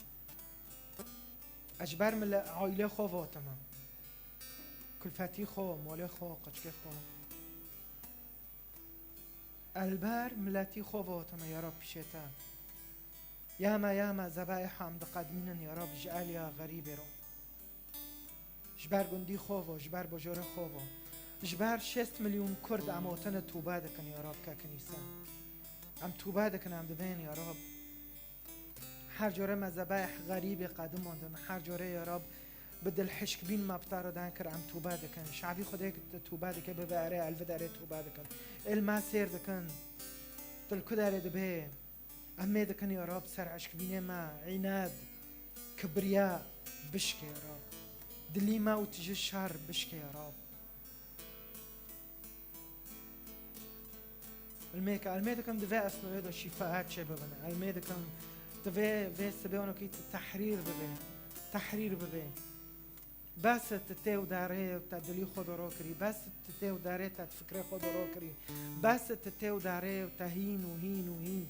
Ez ji ber mile aîlê xwe ve teme. Kulfetî xwe, molê xwe, qiçkê xwe. Ez li ber miletî xwe ve teme, ya Rab, pişê te. Yama, yama, zebaîha em diqedmînin, ya Rab, ji aliya xerîbê re. Ji ber gundî xwe ve, ji ber bajorê xwe ve. Ji ber şêst milyon Kurd em otine tûbe dikin, ya Rab, ke kinîse. Em tûbe dikin, em dibên, ya Rab. Her cure me zebaîh xerîbê qedimandin, her cure, ya Rab, bi dilhişkbîn me bi te re dan kir, em tûbe dikin. Şabî Xwedê tûbe dike, bibe erê, elvid erê tûbe dikin. Êl me sêr dikin. Tu li ku derê dibê? Em ê dikin ya Rab, serhişkbînê me, înad, kibriya bişke ya Rab. Dilî me û tije şer bişke ya Rab. Ilmê ke, ilmê dikim di vê esnoyê de şîfa çê bibin. Ilmê dikim di vê, vê sibê onokî tu tehrîr bibe. Tehrîr bibe. Bes e tu tê û darê te dilî xwe de ro kirî. Bes e tu tê û darê te fikrê xwe de ro kirî. Bes e tu tê û darê te hîn û hîn û hîn.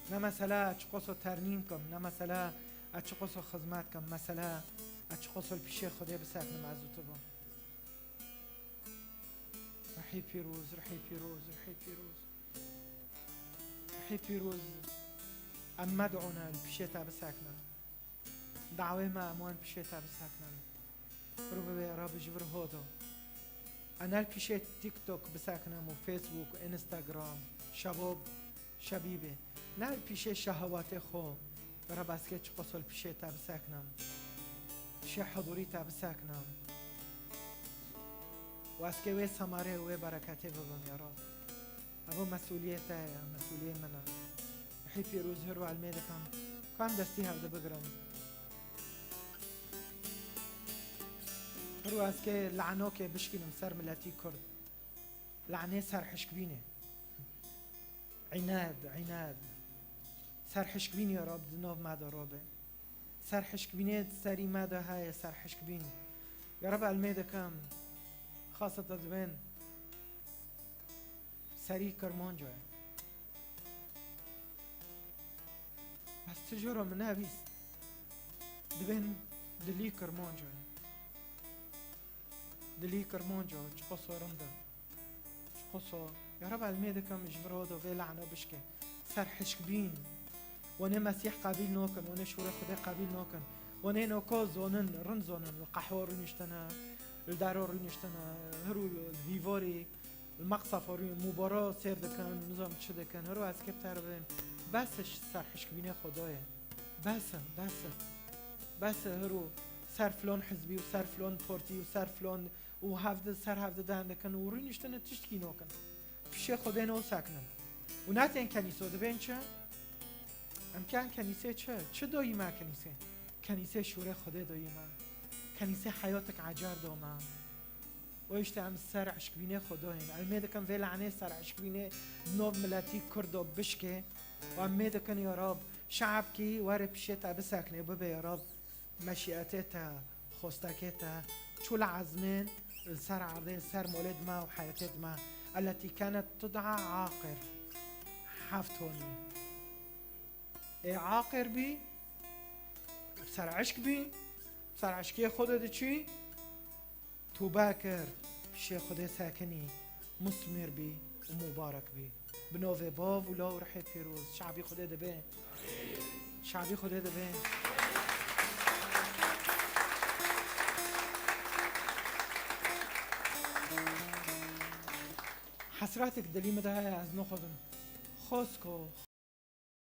Ne mesela ez çiqoso ternîm kim, ne mesela ez çiqoso xizmet kim, mesela ez çiqoso li pîşê Xwedê bisekinim ez û tu bim. Ruhê pîroz, ruhê pîroz, ruhê pîroz. Ruhê pîroz, em med'û ne li pîşê te bisekinin. Dawê me em wan pişê te biseknin. Rû bibe ya Rabbi ji vir hodo. Ez ne li pişê TikTok biseknim û Facebook, Instagram, şebob, şebîbê. Ne li pişê şehewatê xwe. Ya Rabbi ez kê çiqoso li pişê te biseknim. Pişê hudurî te biseknim. Û ez kê wê semarê û wê bereketê bibim ya Rabbi. Evo mesûliyê te ye, mesûliyê min e. Ruhî pîroz hir û elmê dikim. Ka em destî hevdi bigirin. Hir û ez kê lanokê bişkînim ser miletî Kurd. Lanê serhişkbînê. Înad, înad. Serhişkbîn ya Rab di nav me de robe. Serhişkbînê di serî me de heye, serhişkbîn. Ya Rab elmê dikim. Xaseta dibên. Serî Kirmanco ye. Bes tu jê re min nebîst. Dibên dilî Kirmanco ye. Dilî Kirmanco, çiqoso rind e. Çiqoso. Ya Rab elmê dikim ji vir hodo vê lehne bişke. Serhişkbîn. Wanê Mesîh qebîl nokin, wanê şûrê Xwedê qebîl nokin. Wanê noko zonin, rind zonin, li qehwa rûniştine, li daro rûniştine, hir û li hîvorî. Li meqsafo rû mûboro sêr dikin, nizam çi dikin, hiro ez kê bi te re bibêm. Bes e ji serhişkbînê Xwedayê. Bes e, bes e. Bes e hiro ser filon hizbî û ser filon partî û ser filon û hevdi, ser hevdi dan dikin û rûniştine tiştkî nokin. Pişê Xwedê no sekinin. Û natên kenîso dibên çi? Em ken kenîsê çi? Çi doyî me kenîsê? Kenîsê şûrê Xwedê doyî me. Kenîsê heyotek ecar do me. Û îşte em ser eşkbînê Xwedayên. Em mê dikin vê lanê ser eşkbînê nov miletî Kurdo bişkê. Û em mê dikin ya Rab, şe'bkî were pişê te biseknê, bibe ya Rab, meşîetê te, xostekê te, çû li ezmên, li ser erdê, li ser molê dima û heyetê dima, التي كانت تدعى عاقر. Heft honî. Ê aqir bî, bi ser eşk bî, bi ser eşkê Xwedê diçî, tûbe kir, pişê Xwedê sekinî, musmir bî û mubarek bî. Bi novê Bav û Law û Rihê Pîroz, şabî Xwedê dibe. Şabî Xwedê dibe. Hesretek dilî min de heye, ez nexwazim. Xosko,